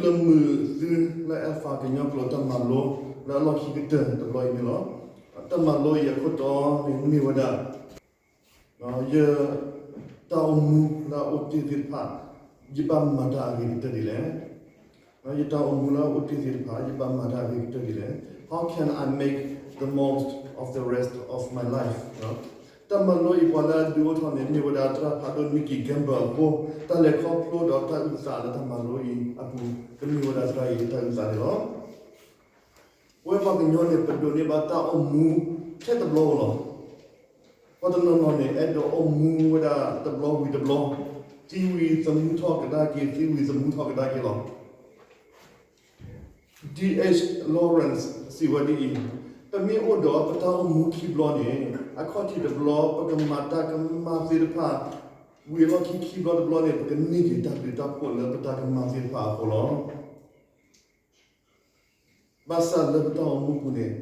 ယမုာ်သုလၢ Alpha ကညီကျိာ်တၢ်မၤလိလၢအလီၢ်ခံကတၢၢ်တဘျီအံၤန့ၣ်လီၤ. တၢ်မၤလိအံၤအခိၣ်တီန့ၣ်မ့ၢ်ဝဲဒၣ် ယ တၢ်အိၣ်မူလၢအအိၣ်တ့ၢ်သ့ၣ်တဖၣ် ယဘၣ်မၤတၢ်အဂ့ၤကတၢၢ်ဒ်လဲၣ်. ယတၢ်အိၣ်မူလၢအအိၣ်တ့ၢ်သ့ၣ်တဖၣ် ယဘၣ်မၤတၢ်အဂ့ၤကတၢၢ်ဒ်လဲၣ်. How can I make the most of the rest of my life? တၢ်မၤလိအံၤပှၤလၢအဒုးအိၣ်ထီၣ်န့ၣ် မ့ၢ်ဝဲဒၣ်သရၣ်ဖးဒိၣ် Nicky Gumbel အဃိ တၢ်လဲၤခီဖျိဒီးတၢ်အုၣ်သးလၢတၢ်မၤလိအံၤ အပူၤ ကမ့ၢ်ဝဲဒၣ်သရၣ်အံၤတၢ်အုၣ်သးန့ၣ်လီၤ. ပဝဲပှၤကညီန့ၣ် ပဒိးန့ၢ်ဘၣ်တၢ်အိၣ်မူထဲတဘျီဧိၤလီၤ. ပှၤတနီၤနီၤန့ၣ် အဲၣ်ဒိးအိၣ်မူဝဲဒၣ်တဘျီဝံၤတဘျီ, သံဝံၤသမူထီၣ်ကဒါက့ၤ, သံဝံၤသမူထီၣ်ကဒါက့ၤလီၤ. D H Lawrence စံးဝဲဒ်အံၤ, ပမ့ၢ်အိၣ်ဒီးပတၢ်အိၣ်မူခံဘျီန့ၣ် အခီၣ်ထံးတဘျီ ပကမၤတၢ်ကမၣ်သ့ၣ်တဖၣ် ဝံၤအလီၢ်ခံခံဘျီတဘျီန့ၣ် ပကန့ၢ်က့ၤတၢ်ဘျုးတၢ်ဖှိၣ်လၢပတၢ်ကမၣ်သ့ၣ်တဖၣ်အဃိလီၤ. ဘၣ်ဆၣ်လၢပတၢ်အိၣ်မူပူၤန့ၣ်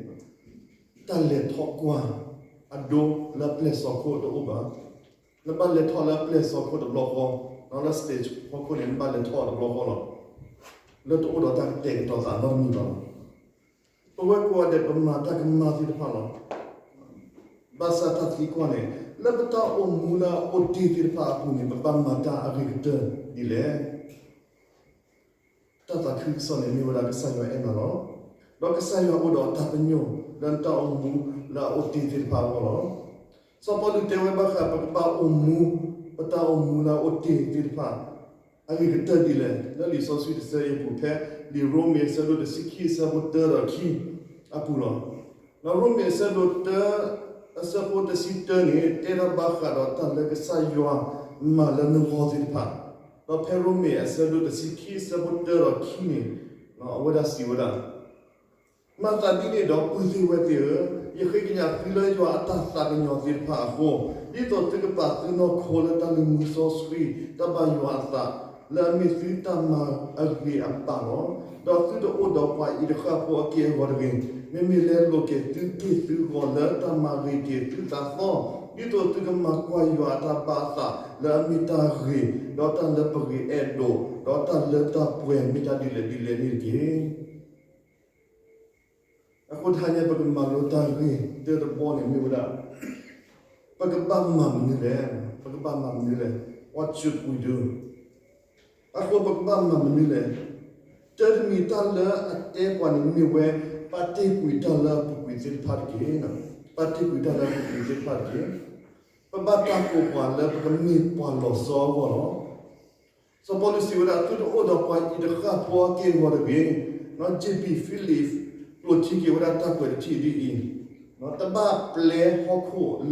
တၢ်လဲၤထီၣ်ကွၢ်အဒိလၢပျဲၢ်စီၤခိၣ်တအိၣ်ဘၣ်. နဘၣ်လဲၤထီၣ်လၢပျဲၢ်စီၤခိၣ်တဘျီဃီ, လၢ stage ဟီၣ်ခိၣ်န့ၣ် နဘၣ်လဲၤထီၣ်တဘျီဃီလီၤ. လၢတအိၣ်ဒီးတၢ်ကတဲာ်ကတီၤသးနီတမံၤဘၣ်လီၤ. ပဝဲကိးဂၤဒဲးပမၤတၢ်ကမၣ်သ့ၣ်တဖၣ်လီၤ. ဘၣ်ဆၣ်တၢ်သံကွၢ်န့ၣ် လၢပတၢ်အိၣ်မူလၢအအိၣ်တ့ၢ်သ့ၣ်တဖၣ်အပူၤန့ၣ် ပဘၣ်မၤတၢ်အဂ့ၤကတၢၢ်ဒ်လဲၣ်. တၢ်သးခုကစီၣ်န့ၣ်မ့ၢ်ဝဲဒၣ်ကစၢ်ယွၤအဲၣ်နၤလီၤ. ဒီးကစၢ်ယွၤအိၣ်ဒီးတၢ်ပညိၣ်လၢနတၢ်အိၣ်မူလၢအအိၣ်တ့ၢ်သ့ၣ်တဖၣ်အဂီၢ်လီၤ. စီၤပီလူးတဲဝဲဘၣ်ဃး ပကဘၣ်အိၣ်မူ ပတၢ်အိၣ်မူလၢအအိၣ်တ့ၢ်သ့ၣ်တဖၣ် အဂ့ၤကတၢၢ်ဒ်လဲၣ် လၢလံာ်စီဆှံတဆၢအံၤအပူၤ ဖဲလံာ်ရိမ့ၤအဆၢဒိၣ်တဆံခံအဆၢဖိတၢဒီးခံအပူၤလီၤ. ဒီးရိမ့ၤအဆၢဒိၣ်တၢ အဆၢဖိတဆံတၢန့ၣ် တဲထီၣ်ဘၣ်ဃးဒီးတၢ်လၢကစၢ်ယွၤမၤလၢနဂီၢ်သ့ၣ်တဖၣ်, ဒီးဖဲရိမ့ၤအဆၢဒိၣ်တဆံခံအဆၢဖိတၢဒီးခံန့ၣ် အဝဲဒၣ်စံးဝဲဒၣ် မၤသးဒ်န့ၣ်ဒီးပုၢ်သ့ၣ်ဝဲၢ်သ့ၣ်ဧၢ, ယဃ့ကညးသုလၢယွၤအတၢ်သးကညီၤသ့ၣ်တဖၣ်အဃိ, ဒ်သိးသုကပာ်သုနီၢ်ခိလၢတၢ်လုၢ်မူစီဆှံ တၢ်ဘၣ်ယွၤအသး လၢအမ့ၢ်သုတၢ်မၤအဂ့ၤအဘၣ်လီၤ. ဒီးသုတအိၣ်ဒီးပှၤအံၤတဃၣ်ဖိအက့ၢ်အဂီၤတဂ့ၤ, မ့မ့ၢ်လဲလိာ်က့ၤသုက့ၢ်သုဂီၤလၢတၢ်မၤဂ့ၤက့ၤသုသးသီ, ဒ်သိးသုကမၤကွၢ်ယွၤအတၢ်ဘၣ်အသးလၢအမ့ၢ်တၢ်ဂ့ၤ, ဒီးတၢ်လၢပဂ့ၤအဲၣ်ဒိး, ဒီးတၢ်လၢတၢ်ပှဲၤမ့ၢ်တၢ်ဒ်လဲၣ်ဒ်လဲၣ်န့ၣ်တက့ၢ်. အဃိတဟါညါ ပကမၤလိတၢ်ဂ့ၢ်တၢတဘီန့ၣ်မ့ၢ်ဝဲဒၣ် ပကဘၣ်မၤမနုၤလဲၣ်, ပကဘၣ်မၤမနုၤလဲၣ်, what should we do? အဃိပကဘၣ်မၤမနုၤလဲၣ်, တၢ်တမံၤတၢ်လၢအတဲပှၤန့ၣ်မ့ၢ်ဝဲ ပာ်တ့ၢ်ကွံာ်တၢ်လၢအပူၤကွံာ်သ့ၣ်တဖၣ်တက့ၢ်, ပာ်တ့ၢ်ကွံာ်တၢ်လၢအပူၤကွံာ်သ့ၣ်တဖၣ်တက့ၢ်, ပဘၣ်တၢ်ကိးပှၤလၢပကမ့ၢ်ပှၤလီၤဆီအဂီၢ်လီၤ. စီၤပီလူးစံးဝဲဒၣ် သုတအိၣ်ဒီးပှၤအံၤတဃၣ်ဖိအက့ၢ်အဂီၤတဂ့ၤ. J B Phillips ကျိးထံက့ၤဝဲဒၣ်တၢ်ကွဲးတထံၣ်ဒ်အံၤ, တဘၣ်ပျဲဟီၣ်ခိၣ်လၢ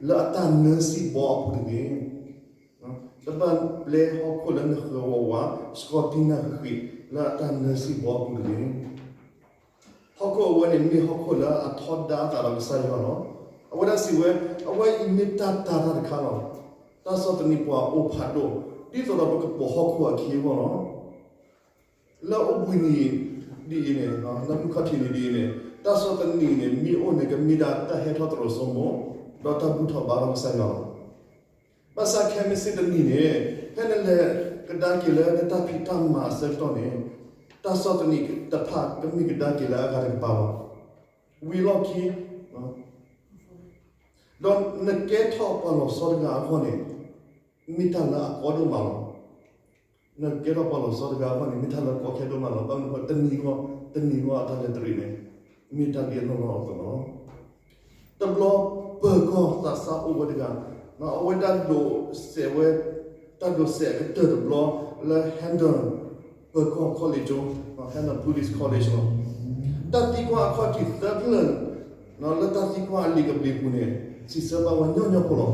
နဃၢၤဝးဝး ဆှီတံၢ်ဃာ်နၤဃံးဃံး လၢအတၢ်နၢစံၣ်ဘီအပူၤတဂ့ၤ. တဘၣ်ပျဲဟီၣ်ခိၣ်လၢနဃၢၤဝးဝး ဆှီတံၢ်နၤဃံးဃံး လၢအတၢ်နၢစံၣ်ဘီအပူၤတဂ့ၤ. ဟီၣ်ခိၣ်အဝဲန့ၣ်မ့ၢ်ဟီၣ်ခိၣ်လၢအထီဒါအသးဒီးကစၢ်ယွၤလီၤ. အဝဲဒၣ်စံးဝဲ, အဝဲအံၤမ့ၢ်တၢ်တၤတၢ်တခါလီၤ. တၢ်ဆီၣ်သနံးပှၤအိၣ်ဖးဒိၣ် ဒ်သိးဒီးပကပိာ်ဟီၣ်ခိၣ်အခံအဂီၢ်လီၤ. လၢအိၣ်ဘှံးနံၤဒ်အံၤန့ၣ်, လၢမုၢ်ခီၣ်ထံးနံၤဒ်အံၤန့ၣ် တၢ်ဆီၣ်သနံးန့ၣ် မ့ၢ်အိၣ်န့ၣ် ကမ့ၢ်ဒၣ်တၢ်ဟဲထီၣ်သရိာ်စိမိၤ ဒီးတၢ်ဘူၣ်ထီၣ်ဘါထီၣ်ကစၢ်ယွၤလီၤ. ဘၣ်ဆၣ်ခဲမုၢ်ဆ့ၣ်တနံၤန့ၣ် ဖဲနလဲၤကဒါက့ၤလၢနတၢ်ဖံးတၢ်မၤအဆၢကတီၢ်န့ၣ် တၢ်ဆီၣ်သနံးတဖၣ်ကမ့ၢ်ကဒါက့ၤလၢအဂၤတကပၤဘၣ်. ဝံၤအလီၢ်ခံ ဒီးနကဲထီၣ်ပှၤလီၤဆီတဂၤအဂီၢ်န့ၣ် မ့ၢ်တၢ်လၢအကီဒိၣ်မးလီၤ. နကဲထီၣ်ပှၤလီၤဆီတဂၤအဂီၢ်န့ၣ် မ့ၢ်တၢ်လၢအကီခဲဒိၣ်မးလီၤ. ဘၣ်မနုၤအဃိ တနံၤဂီၢ် တနံၤဂီၢ်အတၢ်လဲၤတရံးန့ၣ် မ့ၢ်တၢ်ဒ်အနီၢ်နီၢ်အသိးလီၤ. တဘျီပၢၤကီၢ်သးစၢ်အိၣ်ဝဲတဂၤ အဝဲဒၣ်ဒိးစဲးဝဲ တၢ်ဒိးစဲးအကတၢၢ်တဘျီလၢ Hendon ပၢၤကီၢ် college လီၤ, Hendon Buddhist College လီၤ. တၢ်သံကွၢ်အခီၣ်ထံးသၢဖျၢၣ် လၢတၢ်သံကွၢ်အလံာ်ကဘျံးပူၤန့ၣ် စံးဆၢဘၣ်ဝဲညီညီဖိလီၤ.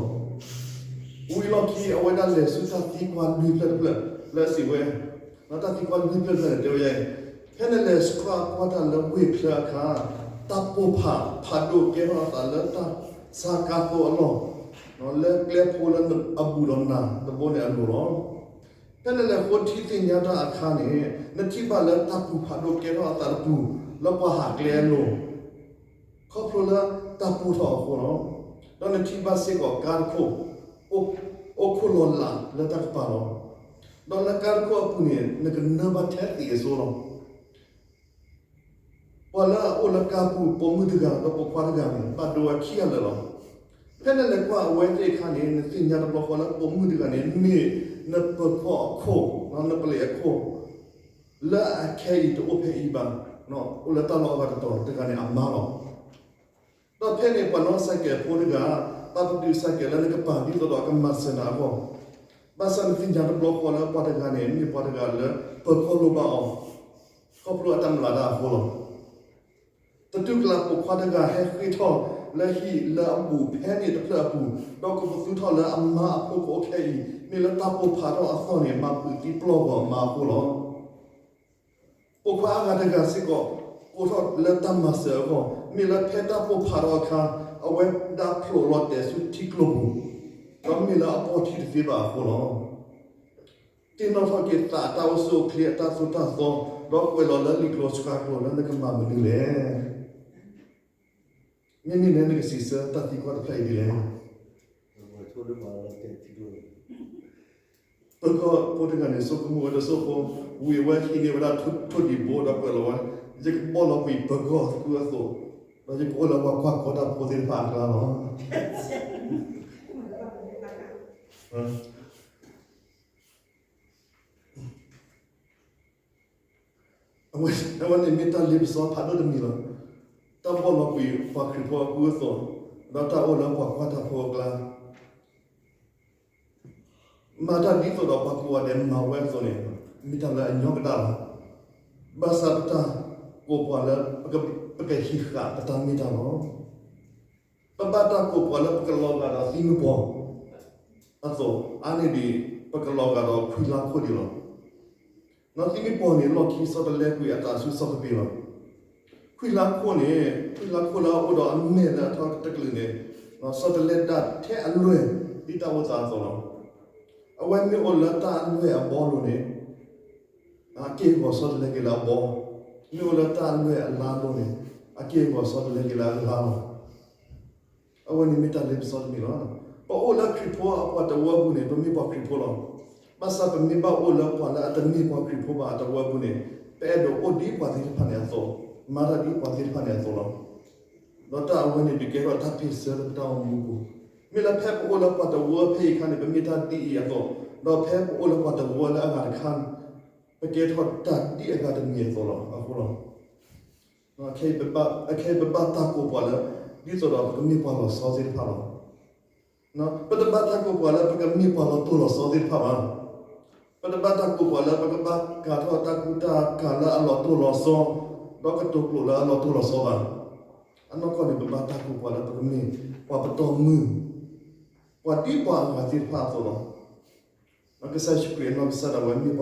ဝံၤအလီၢ်ခံ အဝဲဒၣ်လဲၤဆူတၢ်သံကွၢ်လွံၢ်ဖျၢၣ်တဖျၢၣ်လၢအစံးဝဲ, တၢ်သံကွၢ်လွံၢ်ဖျၢၣ်တဖျၢၣ်န့ၣ် တဲဝဲဒ်အံၤ, ဖဲနလဲၤဆှၣ်ကွၢ်တၢ်လၢဝ့ၢ်ချၢအခါ တၢ်ပိၢ်ဖးဖးဒိၣ်ကဲထီၣ်အသးလၢတၢ်ဆါကါသိအလီၢ်, လၢကျဲဖိလၢအဘူးဒီးနၤတဘိန့ၣ်အလိၤလီၤ. ဖဲနလဲၤဃိထံသ့ၣ်ညါတၢ်အခါန့ၣ် နထံၣ်ဘၣ်လၢတၢ်ပူၤဖးဒိၣ်ကဲထီၣ်အသးတပူၤ လၢပှၤဟးကျဲအလိၤ ခီဖျိလၢတၢ်ပိၢ်ထီၣ်အဃိလီၤ. ဒီးနထံၣ်ဘၣ်စ့ၢ်ကီးကါတခိၣ် အိၣ်ခိၣ်လီၤလးလၢတၢ်ကပၤလီၤ. ဒီးလၢကါတခိၣ်အပူၤန့ၣ် နကနၢဘၣ်ထဲသ့ၣ်အစိလီၤ. ပှၤလၢအအိၣ်လၢကါပူၤ ပိာ်မုၣ်တဂၤ ဒီးပိာ်ခွါတဂၤန့ၣ် ဘၣ်ဒိဝဲခံဂၤလၢာ်လီၤ. ဖဲနလဲၤကွၢ်အဝဲသ့ၣ်အခါန့ၣ် နသ့ၣ်ညါတဘျီဃီလၢပိာ်မုၣ်တဂၤန့ၣ် မ့ၢ်နပၢၤကီၢ်အခိၣ်, နပလံးအခိၣ်, လၢအခဲအံၤတအိၣ်ဖဲအံၤဘၣ်, အိၣ်လၢတၢ်လီၢ်အဂၤတတီၤတဂၤန့ၣ်အမါလီၤ. ဒီးဖဲန့ၣ်ပှၤနီၣ်စဲးကဲးဖိတဂၤ ဘၣ်ပတုာ်စဲးကဲးလၢနကပၤဒ်သိးဒီးကမၤစၢၤနၤအဂီၢ်, ဘၣ်ဆၣ်နသ့ၣ်ညါတဘျီဃီလၢပှၤတဂၤန့ၣ် မ့ၢ်ပှၤတဂၤလၢပၢၤကီၢ်လိၣ်ဘၣ်အီၤ, ခီဖျိအတၢ်မုၢ်လၢ်တၢ်အဃိလီၤ. တတုၤကျးပိာ်ခွါတဂၤဟဲဃ့ၢ်ထီၣ်လၢဟံၣ်လၢအဘူးဖဲန့ၣ်တဖျၢၣ်အပူၤ, ဒီးကပသူထီၣ်လၢအမါအဖိကအိၣ်ခဲအံၤ, မ့ၢ်လၢတၢ်ပိာ်ဖးထီၣ်အသီၣ်န့ၣ် မၤပူၤသံပျီၢ်ဂီၤအမါအဃိလီၤ. ပိာ်ခွါအဂၤတဂၤစ့ၢ်ကီး ကိးထီၣ်လၢတၢ်မၤစၢၤအဂီၢ်, မ့ၢ်လၢဖဲတၢ်ပိာ်ဖးထီၣ်အခါ, အဝဲဒၣ်ဖျိးလီၤတဲာ်ဆူထံကျိပူၤ, ဒီးမ့ၢ်လၢအပီၢ်ထံတသ့ဘၣ်အဃိလီၤ. တ့ၢ်နီၣ်ထီၣ်က့ၤသးအတၢ်အိၣ်ဆူၣ်အိၣ်ချ့အတၢ်သိၣ်တၢ်သီ, ဒီးကွဲးလီၤလၢလံာ်ကျိၤဆှါကျိၤလၢနကမၤမနုၤလဲၣ်. မ့မ့ၢ်နဲနကစံးဆၢတၢ်သံကွၢ်တဖျၢၣ်အံၤဒ်လဲၣ်. ပၢၤကီၢ်ဖိတဂၤန့ၣ် ဆိကမိၣ်ဝဲတစိၢ်ဖိ, ဝံၤအဝဲဟံးန့ၢ်ဝဲဒၣ်ထိၣ်ဒံးဘိဒီးကွဲးလီၤဝဲ, ယကဘီၣ်လီၤကွံာ်ပၢၤကီၢ်အကူအသိး, ဒီးယကအိၣ်လၢပှၤကွၢ်ကီတၢ်ဖိသ့ၣ်တဖၣ်အကျါလီၤ. အဝဲန့ၣ်မ့ၢ်တၢ်လ့ပစီဖးဒိၣ်တမံၤလီၤ. တၢ်ဘီၣ်လီၤကွံာ်ပှၤခရံာ်ဖိအကူအသိး, ဒီးတၢ်အိၣ်လၢပှၤကွၢ်တၢ်ဖိအကျါ, မၤတၢ်ဒ်သိးဒီးပှၤကိးဂၤဒဲးမၤဝဲအသိးန့ၣ်, မ့ၢ်တၢ်လၢအညီကဒၣ်လီၤ. ဘၣ်ဆၣ်ပတၢ်ကိးပှၤလၢပကဟံးဃာ်ပတၢ်မ့ၢ်တၢ်လီၤ. ပဘၣ်တၢ်ကိးပှၤလၢပကလီၤဂာ်ဒီးသံမုၢ်ပှီၤအသိး, အါန့ၢ်ဒံး ပကလီၤဂာ်ဒီးခွံလါခိၣ်ဒံးလီၤ. သံမုၢ်ပှီၤန့ၣ် လီၢ်ခံဆီတလဲကွံာ်အသးဆူစီၤကပ့ၤလီၤ. ခွံလါခိၣ်န့ၣ်, ခွံလါခိၣ်လၢအအိၣ်ဒီးအမဲာ်လၢအထီၣ်တကလုာ်န့ၣ်, ဆီတလဲဒၣ်ထဲအလွဲၢ်ဒ်တၢ်အိၣ်သးအသိးလီၤ. အဝဲမ့ၢ်အိၣ်လၢတၢ်အလွဲၢ်အဘီလိၤန့ၣ်, အက့ၢ်အဂီၤဆီတလဲက့ၤလၢအဘီ, မ့ၢ်အိၣ်လၢတၢ်အလွဲၢ်အလါလိၤန့ၣ်, အက့ၢ်အဂီၤဆီတလဲက့ၤလၢအလါလီၤ. အဝဲန့ၣ်မ့ၢ်တၢ်လ့ပစီတမံၤလီၤ. ပအိၣ်လၢခရံာ်ဖိအပှၤတဝၢပူၤန့ၣ် ပမ့ၢ်ပှၤခရံာ်ဖိလီၤ. ဘၣ်ဆၣ်ပမ့ၢ်ဘၣ်အိၣ်လၢပှၤလၢအတမ့ၢ်ပှၤခရံာ်ဖိဘၣ်အတဝၢပူၤန့ၣ်, ပအဲၣ်ဒိးအိၣ်ဒ်ပှၤသ့ၣ်တဖၣ်န့ၣ်အသိး, မၤတၢ်ဒ်ပှၤသ့ၣ်တဖၣ်န့ၣ်အသိးလီၤ. ဒီးတၢ်အဝဲန့ၣ်ဒုးကဲထီၣ်တၢ်ဖ့ၣ်ဆၢလၢပတၢ်အိၣ်မူပူၤ, မ့ၢ်လၢဖဲပအိၣ်လၢပှၤတဝၢဖဲအံၤအခါန့ၣ် ပမ့ၢ်တၢ်ဒ်အံၤအသိး, ဒီးဖဲပအိၣ်လၢပှၤတဝၢလၢအဂၤတခါ, ပကဲထီၣ်တၢ်ဒ်အဂၤတမံၤအသိးလီၤ. အဃိလီၤ. ခဲအံၤပဘၣ်တၢ်ကိးပှၤလၢ, ဒ်သိးဒီးပကမ့ၢ်ပှၤလီၤဆီသ့ၣ်တဖၣ်လီၤ. ပတဘၣ်တၢ်ကိးပှၤလၢပကမ့ၢ်ပှၤလီၤတိၢ်လီၤဆီသ့ၣ်တဖၣ်ဘၣ်. ပတဘၣ်တၢ်ကိးပှၤလၢပကဘၣ်ကၤထီၣ်တၢ်ကူတၢ်ကၤလၢအလီၤတိၢ်လီၤဆီ, ဒီးကတိၤကျိာ်လၢအလီၤတိၢ်လီၤဆီဘၣ်. အနီၢ်ကီၢ်န့ၣ် ပဘၣ်တၢ်ကိးပှၤလၢပကမ့ၢ်ပှၤပတီၢ်မုၢ်, ပှၤဒ်ပှၤအဂၤသ့ၣ်တဖၣ်အသိးလီၤ. ကစၢ်ယ့ၣ်ၡူးခရံာ်အနီၢ်ကစၢ်ဒၣ်ဝဲမ့ၢ်ပှၤပတီၢ်မုၢ်, ပှၤဒ်ပှၤအဂၤအ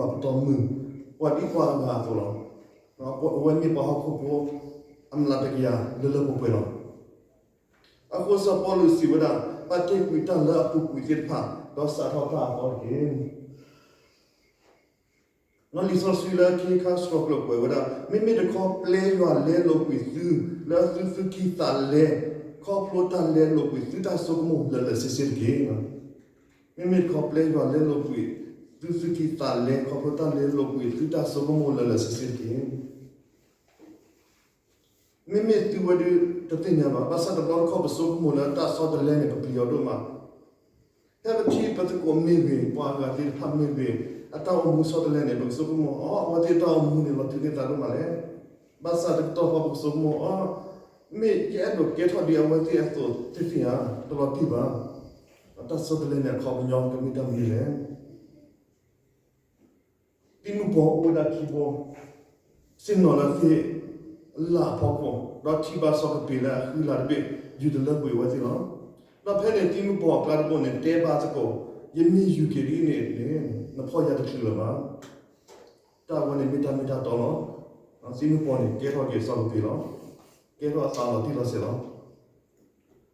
သိးလီၤ. အဝဲမ့ၢ်ပှၤဟီၣ်ခိၣ်ဖိအမျးတကယၤလၢလၢပှဲၤပှဲၤလီၤ. အဃိစီၤပီလူးစံးဝဲဒၣ်, ပာ်တ့ၢ်ကွံာ်တၢ်လၢအပူၤကွံာ်သ့ၣ်တဖၣ်, ဒီးစးထီၣ်တၢ်အသီတက့ၢ်. လံာ်စီဆှံလၢခံခါစှီၤကျိာ်ကွဲးဝဲဒၣ်, မ့မ့ၢ်တခီပျဲယွၤလဲလိာ်ကွံာ်သု လၢသုသုခံသးလဲ, ခီဖျိတၢ်လဲလိာ်ကွံာ်သုတၢ်ဆိကမိၣ်လၢာ်လၢာ်ဆ့ဆ့တက့ၢ်. မ့မ့ၢ်တခီပျဲယွၤလဲလိာ်ကွံာ် သုသုခံသးလဲ, ခီဖျိတၢ်လဲလိာ်ကွံာ်သုတၢ်ဆိကမိၣ်လၢာ်လၢာ်ဆ့ဆ့တက့ၢ်. မ့မ့ၢ်သုဝဲဒၣ်တသ့ၣ်ညါဘၣ်, ဘၣ်ဆၣ်တဘျီတခီၣ်ပဆိကမိၣ်လၢတၢ်ဆီတလဲန့ၣ် ပပျံၤအီၤဒိၣ်မး. ဖဲပထံၣ်ပသကိးမ့ၢ်ဂ့ၤ, ပှၤအဂၤသ့ၣ်တဖၣ်မ့ၢ်ဂ့ၤ, အတၢ်အိၣ်မူဆီတလဲန့ၣ် ပကဆိကမိၣ်အီၤ, အဝဲသ့ၣ်အတၢ်အိၣ်မူန့ၣ် လီၤတံၢ်န့ၢ်သးဒိၣ်မးလဲၣ်. ဘၣ်ဆၣ်တကတီၢ်ဃီပကဆိကမိၣ်အီၤ, မ့ၢ်ယအဲၣ်ဒိးကဲထီၣ်ဒ်အဝဲသ့ၣ်အသိးသ့ၣ်ဧါ, တလီၤတံၢ်ဘၣ်. တၢ်ဆီတလဲန့ၣ် အခီပညီကမ့ၢ်တၢ်မနုၤလဲၣ်. သံမုၢ်ပှီၤအိၣ်ဝဲဒၣ်ခံဘိ, ဆ့ၣ်နီၤလၢသ့ၣ်လၣ်အဖီခိၣ်, ဒီးထံၣ်ဘၣ်စီၤကပ့းလၢအဃံလၤတဘ့ၣ် ယူၤတလၢကွံာ်အဝဲသ့ၣ်လီၤ. ဒီးဖဲန့ၣ်သံမုၢ်ပှီၤအကျါတဘိန့ၣ် တဲဘၣ်သကိး, ယမ့ၢ်ယူၤက့ၤဒ်အံၤန့ၣ်န့ၣ် နဖီၣ်ယၤတချုးလၢၤဘၣ်. တၢ်အဝဲန့ၣ်မ့ၢ်တၢ်မ့ၢ်တၢ်တီလီၤ. သံမုၢ်ပှီၤန့ၣ် ကဲထီၣ်က့ၤစီၤကပ့းလီၤ. ကဲထီၣ်အသးလီၤတံၢ်လီၤဆဲးလီၤ.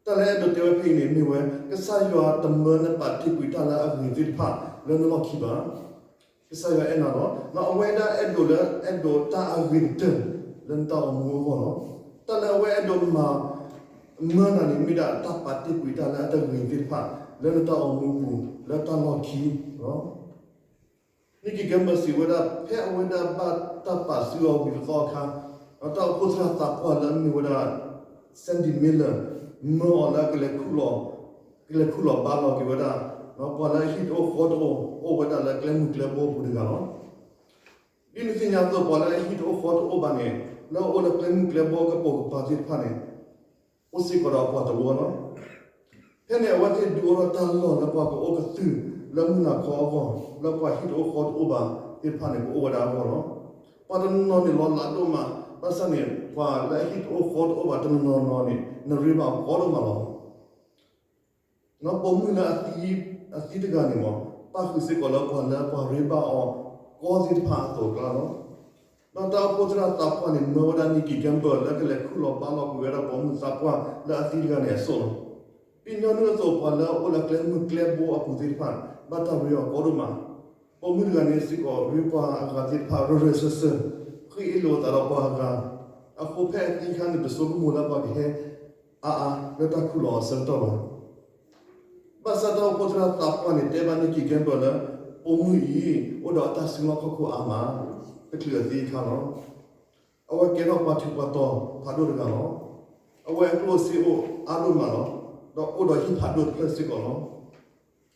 တၢ်လၢအဲၣ်ဒိးတဲဝဲဖဲအံၤန့ၣ်မ့ၢ်ဝဲ, ကစၢ်ယွၤတမၢနပာ်တ့ၢ်ကွံာ်တၢ်လၢအဂ့ၤသ့ၣ်တဖၣ်လၢနလီၢ်ခံဘၣ်. ကစၢ်ယွၤအဲၣ်နၤလီၤ. အဝဲဒၣ်အဲၣ်ဒိးလၢအဲၣ်ဒိးတၢ်အဂ့ၤကတၢၢ်လၢနတၢ်အိၣ်မူအဂီၢ်လီၤ. တၢ်လၢအဝဲအဲၣ်ဒိးမၤမၢနၤန့ၣ် မ့ၢ်ဒၣ်တၢ်ပာ်တ့ၢ်ကွံာ်တၢ်လၢအတဂ့ၤသ့ၣ်တဖၣ် လၢနတၢ်အိၣ်မူအပူၤ လၢတၢ်လီၢ်ခံလီၤ. Nikki Gamble စံးဝဲဒၣ် ဖဲအဝဲဒၣ်ဘၣ်တၢ်ပာ်စုအီၤဝံၤတသီအခါ, ဒီးတၢ်အိၣ်ဖှိၣ်သရၣ်သးပှၢ်လၢအမ့ၢ်ဝဲဒၣ် Sandy Miller မၢအီၤလၢကလဲၤခူၣ်လီၤ, ကလဲၤခူၣ်လီၤဘါလီၤက့ၤဝဲဒၣ် ပှၤလၢအဟံၣ်တအိၣ်ဃီတအိၣ် အိၣ်ဝဲဒၣ်လၢကျဲမုၢ်ကျဲဘိအပူၤတဂၤလီၤ. ဒ်နသ့ၣ်ညါအသိး ပှၤလၢအဟံၣ်တအိၣ်ဃီတအိၣ်ဘၣ်န့ၣ် လၢအအိၣ်လၢကျဲမုၢ်ကျဲဘိအကပိာ်ကပၤသ့ၣ်တဖၣ်န့ၣ် အိၣ်စ့ၢ်ကီးဒီးပှၤတဝၢလီၤ. ဖဲန့ၣ်အဝဲသ့ၣ်ဒုးအိၣ်ထီၣ်တၢ်လီၢ်လၢပှၤကအိၣ်ကသုၣ်လၢမုၢ်နၤခီအဂီၢ် လၢပှၤဟံၣ်တအိၣ်ဃီတအိၣ်ဘၣ်သ့ၣ်တဖၣ်န့ၣ် ကအိၣ်ဝဲဒၣ်အဂီၢ်လီၤ. ပှၤတနီၤနီၤန့ၣ်လီၤလးဒိၣ်မး, ဘၣ်ဆၣ်န့ၣ် ပှၤလၢအဟံၣ်တအိၣ်ဃီတအိၣ်ဘၣ်တနီၤနီၤန့ၣ် နရ့ဘၣ်အီၤကီဒိၣ်မးလီၤ. ပိာ်မုၣ်လၢအသံတဂၤန့ၣ်မ့ၢ် ပၣ်ဃုာ်စ့ၢ်ကီးလၢပှၤလၢပှၤရ့ဘၣ်အီၤကီသ့ၣ်တဖၣ်အသိးအကျါလီၤ. ဒီးတၢ်အိၣ်ဖှိၣ်သရၣ်သးပှၢ်န့ၣ် မၢဝဲဒၣ် Nikki Gamble လၢကလဲၤခူၣ်လီၤဘါလီၤကွံာ်ဝဲဒၣ်ပိာ်မုၣ်သးပှၢ်လၢအသံတဂၤန့ၣ်အစိၣ်လီၤ. ဒ်ညီနုၢ်အသိး ပှၤလၢအအိၣ်လၢကျဲမုၢ်ကျဲဘိအပူၤသ့ၣ်တဖၣ် ဘၣ်တၢ်ရ့အီၤကီဒိၣ်မး. ပိာ်မုၣ်တဂၤန့ၣ်စ့ၢ်ကီး ရ့ပှၤအဂၤသ့ၣ်တဖၣ်ရၢၢ်ရၢၢ်စၢၢ်စၢၢ်, ဃ့အ့ၣ်လိာ်အသးဒီးပှၤအဂၤ, အဃိဖဲအသံအခါန့ၣ် တဆိကမိၣ်လၢပှၤကဟဲအါအါလၢတၢ်ခူၣ်လီၤအဆၢကတီၢ်ဘၣ်. ဘၣ်ဆၣ်တၢ်အိၣ်ဖှိၣ်သရၣ်သးပှၢ်န့ၣ် တဲဘၣ် Nikki Gamble လၢ ပိာ်မုၣ်အံၤ အိၣ်ဒီးအတၢ်စုလီၢ်ခီၣ်ခိၣ်အါမး, တချုးအသံအခါလီၤ. အဝဲကဲထီၣ်ပှၤထူးပှၤတီၤဖးဒိၣ်တဂၤလီၤ. အဝဲအကျိၣ်အစ့အိၣ်အါဒိၣ်မးလီၤ. ဒီးအိၣ်ဒီးဟံၣ်ဖးဒိၣ်တဖျၢၣ်စ့ၢ်ကီးလီၤ. အ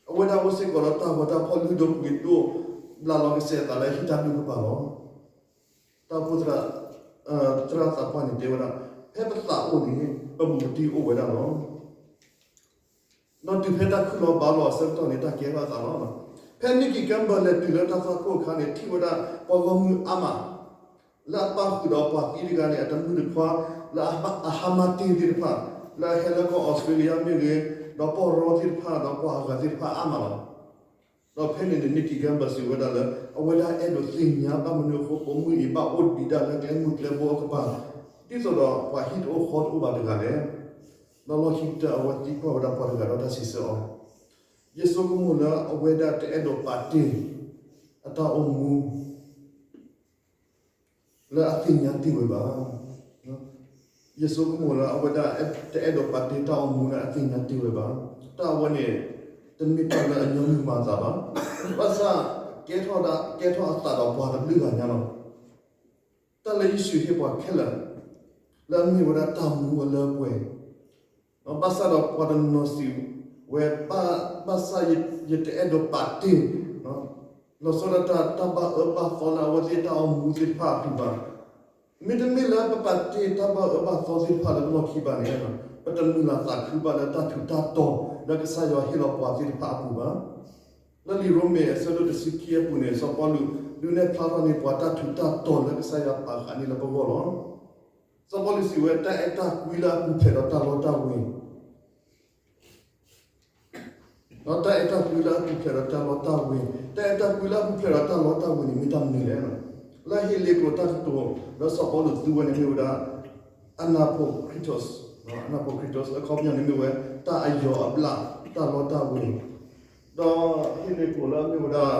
ဝဲဒၣ်အိၣ်စ့ၢ်ကီးဒီးတၢ်ဂီၤတၢ်ဖီၣ်လုၢ်ဒိၣ်ပှ့ၤဒိၣ် ဘျးလီၤကစဲးအသးလၢဟံၣ်တၢ်ဒူၣ်ကပၤလီၤ. တၢ်အိၣ်ဖှိၣ်သရၣ်သးပှၢ်န့ၣ်တဲဝဲဒၣ်, ဖဲပသးအိၣ်န့ၣ် ပဘူးပတံၢ်အိၣ်ဝဲဒၣ်လီၤ. ဒီးတုၤဖဲတၢ်ခူၣ်လီၤဘါလီၤအဆၢကတီၢ်န့ၣ် တၢ်ကဲထီၣ်အသးလီၤ. ဖဲ Nikki Gamble လဲၤတုၤလၢတၢ်သွၣ်ခိၣ်အခါန့ၣ် ထံၣ်ဝဲဒၣ်ပှၤဂီၢ်မုၢ်အါမး လၢအပၣ်ဃုာ်ဒီးပှၤသံတဂၤန့ၣ် အတမုၢ်တခွါ လၢအဟါမၢ်တ့ၢ်သ့ၣ်တဖၣ် လၢအဟဲလၢကီၢ်အီစထြ့လယါမ့ၢ်ဂ့ၤ, ဒီးပီၢ်ရီသ့ၣ်တဖၣ် ဒီးပှၤအဂၤသ့ၣ်တဖၣ်အါမးလီၤ. ဒီးဖဲန့ၣ်န့ၣ် Nikki Gamble စံးဝဲဒၣ်လၢ အဝဲဒၣ်အဲၣ်ဒိးသ့ၣ်ညါဘၣ်မနုၤအဃိ ပိာ်မုၣ်အံၤဘၣ်အိၣ်ဒံးဒၣ်လၢကျဲမုၢ်ကျဲဘိအကပၤ ဒ်သိးဒီးပှၤဟံၣ်တအိၣ်ဃီတအိၣ်ဘၣ်တဂၤလဲၣ်. ဒီးလီၢ်ခံကတၢၢ်အဝဲသံကွၢ်ဝဲဒၣ်ပှၤတဂၤဒီးတၢ်စံးဆၢအီၤ, ယဆိကမိၣ်လၢအဝဲဒၣ်တအဲၣ်ဒိးပာ်တ့ၢ်အတၢ်အိၣ်မူ လၢအသ့ၣ်ညါတ့ၢ်ဝဲဘၣ်. ယဆိကမိၣ်လၢအဝဲဒၣ်တအဲၣ်ဒိးပာ်တ့ၢ်တၢ်အိၣ်မူလၢအသ့ၣ်ညါတ့ၢ်ဝဲဘၣ်. တၢ်အဝဲန့ၣ် တမ့ၢ်တၢ်လၢအညီနုၢ်မၤအသးဘၣ်. ဘၣ်ဆၣ် ကဲထီၣ်ဒၣ် ကဲထီၣ်အသးဒီးပှၤတဘျုးဂၤညါလီၤ. တၢ်လၢယ့ၣ်ၡူးဟ့ၣ်ပှၤခဲလၢာ် လၢအမ့ၢ်ဝဲဒၣ်တၢ်မူအလၢအပှဲၤ ဘၣ်ဆၣ်ဒီးပှၤတနီၤစံးဝဲ ဘၣ်ဆၣ်ယတအဲၣ်ဒိးပာ်တ့ၢ် လီၤဆီဒၣ်တၢ် တၢ်ဘၣ်အၢဘၣ်သီလၢအဝဲသ့ၣ်တၢ်အိၣ်မူသ့ၣ်တဖၣ်အပူၤဘၣ်. မ့တမ့ၢ်လၢပပာ်တ့ၢ်တၢ်ဘၣ်အၢဘၣ်သီသ့ၣ်တဖၣ်လၢပလီၢ်ခံဘၣ်န့ၣ် ပတမုာ်လၤသးခုဘၣ်လၢတၢ်ထူးတၢ်တီၤလၢကစၢ်ယွၤဟ့ၣ်လီၤပှၤသ့ၣ်တဖၣ်အပူၤဘၣ်. လၢလံာ်ရိမ့ၤအဆၢဒိၣ်တဆံခံအပူၤန့ၣ် စီၤပီလူးဒုးနဲၣ်ဖျါထီၣ်န့ၢ်ပှၤတၢ်ထူးတၢ်တီၤလၢကစၢ်ယွၤပာ်ဃာ်န့ၢ်လၢပဂီၢ်လီၤ. စီၤပီလူးစံးဝဲ တၢ်အဲၣ်တၢ်ကွံလၢအပူၤဖျဲးဒီးတၢ်လီတၢ်ဝ့ၤ ဒီးတၢ်အဲၣ်တၢ်ကွံလၢအပူၤဖျဲးဒီးတၢ်လီတၢ်ဝ့ၤ, တၢ်အဲၣ်တၢ်ကွံလၢအပူၤဖျဲးဒီးတၢ်လီတၢ်ဝ့ၤန့ၣ် မ့ၢ်တၢ်မနုၤလဲၣ်. လၢဟ့လ့းကျိာ်တၢ်ကတိၤ လၢစီၤပီလူးသူဝဲန့ၣ်မ့ၢ်ဝဲဒၣ် Anapokritos, Anapokritos အခီပညီန့ၣ်မ့ၢ်ဝဲ တၢ်အယီၤအဘျၣ် တၢ်လီတၢ်ဝ့ၤ, ဒီးဟ့လ့းကျိာ်လၢအမ့ၢ်ဝဲဒၣ်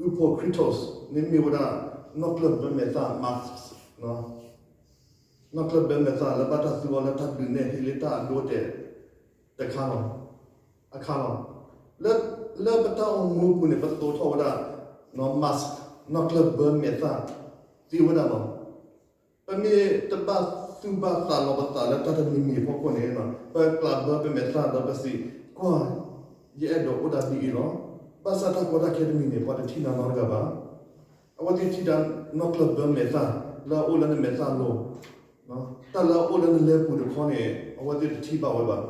Oupokritos န့ၣ်မ့ၢ်ဝဲဒၣ် နီၣ်ကျၢၢ်ဘၢမဲာ်သၣ် mask, နီၣ်ကျၢၢ်ဘၢမဲာ်သၣ်လၢဘၣ်တၢ်သူအီၤလၢတၢ်ဒုးနဲၣ်ဟ့လ့တၢ်အဒိအတဲာ်တခါလီၤ. အခါလီၤ. လၢ လၢပတၢ်အိၣ်မူအပူၤန့ၣ် ပသိးထီၣ်ဝဲဒၣ် mask နီၣ်ကျၢၢ်ဘၢမဲာ်သၣ်သ့ဝဲဒၣ်လီၤ. ပမ့ၢ်တဘၣ်သူၣ်ဘၣ်သးလီၤပသးလၢတၢ်တမံၤမံၤအဖီခိၣ်န့ၣ် ပကျးဘၢပမဲာ်သၣ်ဒီးပစံး ကွၢ် ယအဲၣ်ဒိးအိၣ်ဒၣ်ဒ်အံၤလီၤ. ဘၣ်ဆၣ်တၢ်ကီတၢ်ခဲတမံၤန့ၣ် ပှၤတထံၣ်နၤနီတဂၤဘၣ်. အဝဲသ့ၣ်ထံၣ်ဒၣ်နီၣ်ကျၢၢ်ဘၢမဲာ်သၣ် လၢအအိၣ်လၢနမဲာ်သၣ်လိၤ, တၢ်လၢအအိၣ်လၢနလဲၤပူၤတခီန့ၣ် အဝဲသ့ၣ်တထံၣ်ဘၣ်ဝဲဘၣ်.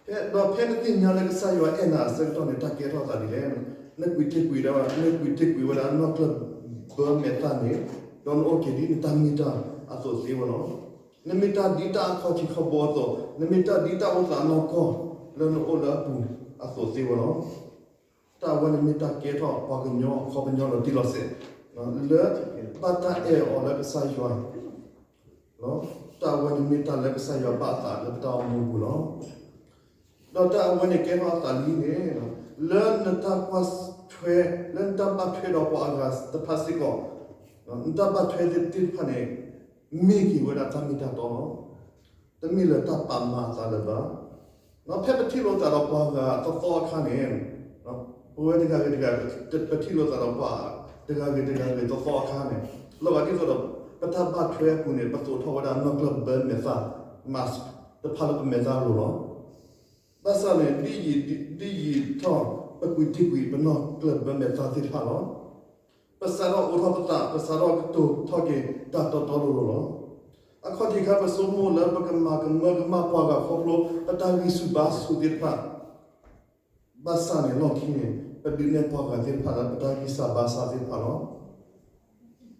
ဒီးဖဲနသ့ၣ်ညါလၢကစၢ်ယွၤအဲၣ်နၤအဆၢကတီၢ်န့ၣ် တၢ်ကဲထီၣ်အသးဒ်လဲၣ်. နကွံာ်တ့ၢ်ကွံာ်ဒီး နကွံာ်တ့ၢ်ကွံာ်ဝဲဒၣ်နီၣ်ကျၢၢ်ဘၢမဲာ်သၣ်န့ၣ် ဒီးနအိၣ်က့ၤဒ်နတၢ်မ့ၢ်တၢ်အသိးသ့ဝဲလီၤ. နမ့ၢ်တၢ်ဒ်တၢ်အခီၣ်ထံးခီၣ်ဘိအသိး, နမ့ၢ်တၢ်ဒ်တၢ်အိၣ်သးနီၢ်ကီၢ် လၢနအိၣ်လၢအပူၤအသိးသ့ဝဲလီၤ. တၢ်အဝဲန့ၣ်မ့ၢ်တၢ်ကဲထီၣ်ပှၤကညီအခီပညီလီၤတံၢ်လီၤဆဲး လၢဘၣ်တၢ်အဲၣ်အီၤလၢကစၢ်ယွၤ တၢ်အဝဲန့ၣ်မ့ၢ်တၢ်လၢကစၢ်ယွၤဘၣ်အသးလၢပတၢ်အိၣ်မူအပူၤလီၤ. ဒီးတၢ်အဝဲန့ၣ်ကဲထီၣ်အသးလံန့ၣ် လၢနတၢ်ကွၢ်ထွဲ လၢနတၢ်ဘၣ်ထွဲဒီးပှၤအဂၤတဖၣ်စ့ၢ်ကီး, နတၢ်ဘၣ်ထွဲသ့ၣ်တဖၣ်န့ၣ် မ့ၢ်က့ၤဝဲဒၣ်တၢ်မ့ၢ်တၢ်တီလီၤ. တမ့ၢ်လၢတၢ်ပာ်မၤအသးလၢၤဘၣ်. ဖဲပထံၣ်လိာ်သးဒီးပှၤဂၤသီသီအခါန့ၣ်, ပဝဲတဂၤဂ့ၤတဂၤ ပထံၣ်လိာ်သးဒီးပှၤတဂၤဂ့ၤတဂၤဂ့ၤသီသီအခါန့ၣ်, လီၤဂာ်ဒ်သိးဒီး ပတၢ်ဘၣ်ထွဲအပူၤန့ၣ် ပသိးထီၣ်ဝဲဒၣ်နီၣ်ကျၢၢ်ဘၢမဲာ်သၣ် mask တဖၣ်လၢပမဲာ်သၣ်အလိၤလီၤ. ဘၣ်ဆၣ်န့ၣ် ဒ်ယံာ်ထီၣ် ပကွံာ်တ့ၢ်ကွံာ် ပနီၣ်ကျၢၢ်ဘၢမဲာ်သၣ်သ့ၣ်တဖၣ်လီၤ. ပစးထီၣ်အိးထီၣ်ပသး, ပစးထီၣ်ကတိၤထီၣ်က့ၤတၢ်တီတီလိၤလိၤလီၤ. အခီၣ်ထံးခါ ပဆိကမိၣ်လၢပကမၤကမၢကမၣ်ပှၤဂၤခီဖျိ ပတၢ်ဂံၢ်ဆူၣ်ဘါဆူၣ်သ့ၣ်တဖၣ်, ဘၣ်ဆၣ်န့ၣ်လီၢ်ခံန့ၣ် ပဒုးနဲၣ်ပှၤဂၤသ့ၣ်တဖၣ်လၢပတၢ်ဂံၢ်စၢ်ဘါစၢ်သ့ၣ်တဖၣ်လီၤ.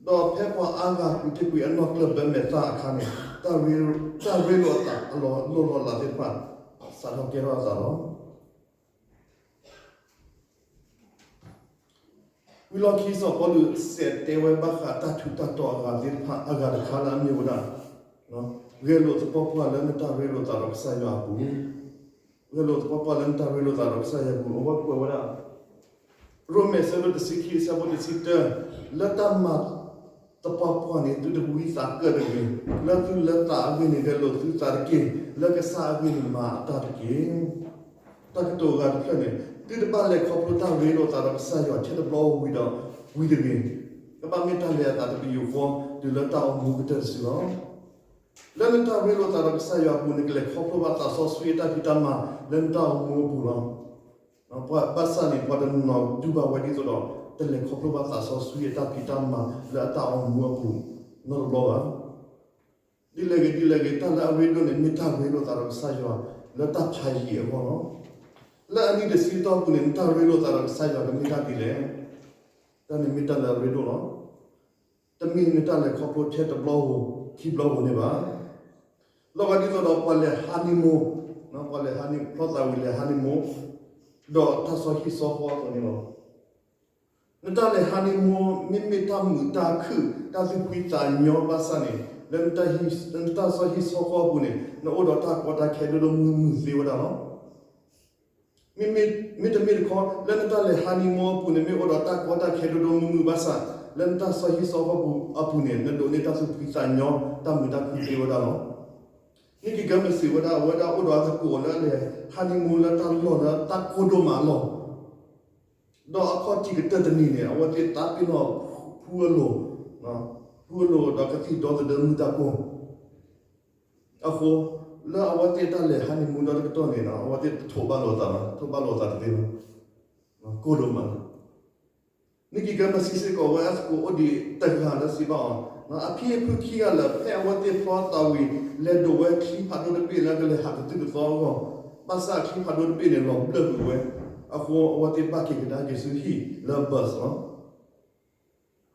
ဒီးဖဲပှၤအါဂၤကွံာ်တ့ၢ်ကွံာ်အနီၣ်ကျၢၢ်ဘၢမဲာ်သၣ်အခါန့ၣ် တၢ်ရ့လိာ်အသးအလီၢ်လိၢ်လီၢ်လၤသ့ၣ်တဖၣ် စးထီၣ်ကဲထီၣ်အသးလီၤ. ဝံၤလီၢ်ခံ စီၤပီလူးစံးတဲဝဲဘၣ်ဃးတၢ်ထူးတၢ်တီၤအဂၤသ့ၣ်တဖၣ် အဂၤတခါလၢအမ့ၢ်ဝဲဒၣ်, ဂဲၤလိာ်သပှၢ်ပှၢ်လၢနတၢ်ရ့လိာ်သးဒီးကစၢ်ယွၤအပူၤ, ဂဲၤလိာ်သပှၢ်ပှၢ်လၢနတၢ်ရ့လိာ်သးဒီးကစၢ်ယွၤအပူၤ အဝဲကွဲးဝဲဒၣ် ရိမ့ၤအဆၢဒိၣ်တဆံခံ အဆၢဖိတဆံတၢ, လၢတၢ်မၤသပှၢ်ပှၢ်န့ၣ် သုတဝံသးကၢၣ်တဂ့ၤ, လၢသုလၢသးအဂ့ၢ်န့ၣ် ဂဲၤလိာ်သုသးတက့ၢ်, လၢကစၢ်အဂ့ၢ်န့ၣ်မၤအတၢ်တက့ၢ်. တၢ်ကတိၤအဂၤတဖျၢၣ်န့ၣ် သုတဘၣ်လဲၤခီဖျိတၢ်ရ့လိာ်သးဒီးကစၢ်ယွၤထဲတဘျီဝံၤဒီးဝံၤတဂ့ၤ, ကဘၣ်မ့ၢ်တၢ်လဲၤအသးတပယူာ်ဃီ တုၤလၢတၢ်အိၣ်မူကတၢၢ်တစုလီၤ. လၢနတၢ်ရ့လိာ်သးဒီးကစၢ်ယွၤအပူၤ နကလဲၤခီဖျိဘၣ်သးစီဆှံအတၢ်ဖံးတၢ်မၤလၢနတၢ်အိၣ်မူအပူၤလီၤ. ဘၣ်ဆၣ်န့ၣ် ပှၤတနီၤဒူဘၣ်ဝဲဒ်သိးဒီး တလဲၤခီဖျိဘၣ်သးစီဆှံအတၢ်ဖံးတၢ်မၤလၢအတၢ်အိၣ်မူအပူၤ နီတဘျီဘၣ်. ဒ်လဲၣ်ဂ့ၤဒ်လဲၣ်ဂ့ၤ တၢ်လၢအရ့ဒိၣ်န့ၣ် မ့ၢ်တၢ်ရ့လိာ်သးဒီးကစၢ်ယွၤ လၢတၢ်ဖးယံာ်အဂီၢ်လီၤ. လၢအနံၣ်တဆံအတီၢ်ပူၤန့ၣ် နတၢ်ရ့လိာ်သးဒီးကစၢ်ယွၤကမ့ၢ်တၢ်ဒ်လဲၣ်. တၢ်န့ၣ်မ့ၢ်တၢ်လၢအရ့ဒိၣ်လီၤ. တမ့ၢ်နတၢ်လဲၤခီဖျိထဲတဘျီဧိၤ ခံဘျီဧိၤန့ၣ်ဘၣ်. လီၤဂာ်ဒ်သိးဒီးပှၤလဲၤ honeymoon, ပှၤလဲၤ honey, ဖျီသးဝံၤလဲၤ honeymoon ဒီးတၢ်စီဟံၣ်စီဃီအသိးန့ၣ်လီၤ. နတၢ်လဲၤ honeymoon မ့မ့ၢ်တၢ်မုာ်တၢ်ခုၣ် တၢ်သူၣ်ဖှံသးညီဘၣ်ဆၣ်န့ၣ် လၢနတၢ်စီဟံၣ်စီဃီအပူၤန့ၣ် နအိၣ်ဒီးတၢ်ကီတၢ်ခဲဒိၣ်ဒိၣ်မုၢ်မုၢ်သ့ဝဲဒၣ်လီၤ. မ့မ့ၢ်တမ့ၢ်တခီ လၢနတၢ်လဲၤ honeymoon အပူၤန့ၣ် မ့ၢ်အိၣ်ဒီးတၢ်ကီတၢ်ခဲဒိၣ်ဒိၣ်မုၢ်မုၢ်ဘၣ်ဆၣ် လၢနတၢ်စီဟံၣ်စီဃီပူၤအပူၤန့ၣ် နဒိးန့ၢ်တၢ်သူၣ်ဖှံသးညီ တၢ်မုာ်တၢ်ခုၣ်သ့ဝဲဒၣ်လီၤ. နံၣ်က့ၤကၢမစံးဝဲဒၣ် အဝဲဒၣ်အိၣ်ဒီးအသကိးလၢအလဲၤ honeymoon လၢတၢ်လီၢ်လၢတၢ်ကိၢ်ဒိၣ်မးအလီၢ် ဒီးအခီၣ်ထံးကတၢၢ်တနံၤန့ၣ် အဝဲသ့ၣ်သးပ့ၤနီၣ်ဖုအလိၤ, ဖုအလိၤဒီးကသံၣ်ဒီသဒၢမုာ်တၢ်ကိၢ် အဃိ လၢအဝဲသ့ၣ်တၢ်လဲၤ honeymoon ဒီတကတီၢ်န့ၣ် အဝဲသ့ၣ်တထိးဘၣ်လိာ်သးဘၣ်, ထိးဘၣ်လိာ်သးတသ့ဘၣ်, ကိၢ်ဒိၣ်မးလီၤ. နံၣ်က့ၤကၢမစံးစ့ၢ်ကီး အဝဲအသကိးအိၣ်ဒံးတဂၤလၢစံးဘၣ်အီၤ, အဖံအဖုခံဂၤလၢာ် ဖဲအဝဲသ့ၣ်ဖျီသးဝံၤ လဲၤဒိးဝဲချံဖးဒိၣ်တဘ့ၣ်လၢကလဲၤဟးကသုၣ်ကသီအဂီၢ်, ဘၣ်ဆၣ်ချံဖးဒိၣ်တဘ့ၣ်န့ၣ် လီၤဘျၢၣ်ကွံာ်ဝဲ, အဃိအဝဲသ့ၣ်ဘၣ်က့ၤကဒါက့ၤဆူဟံၣ်လၢ bus လီၤ.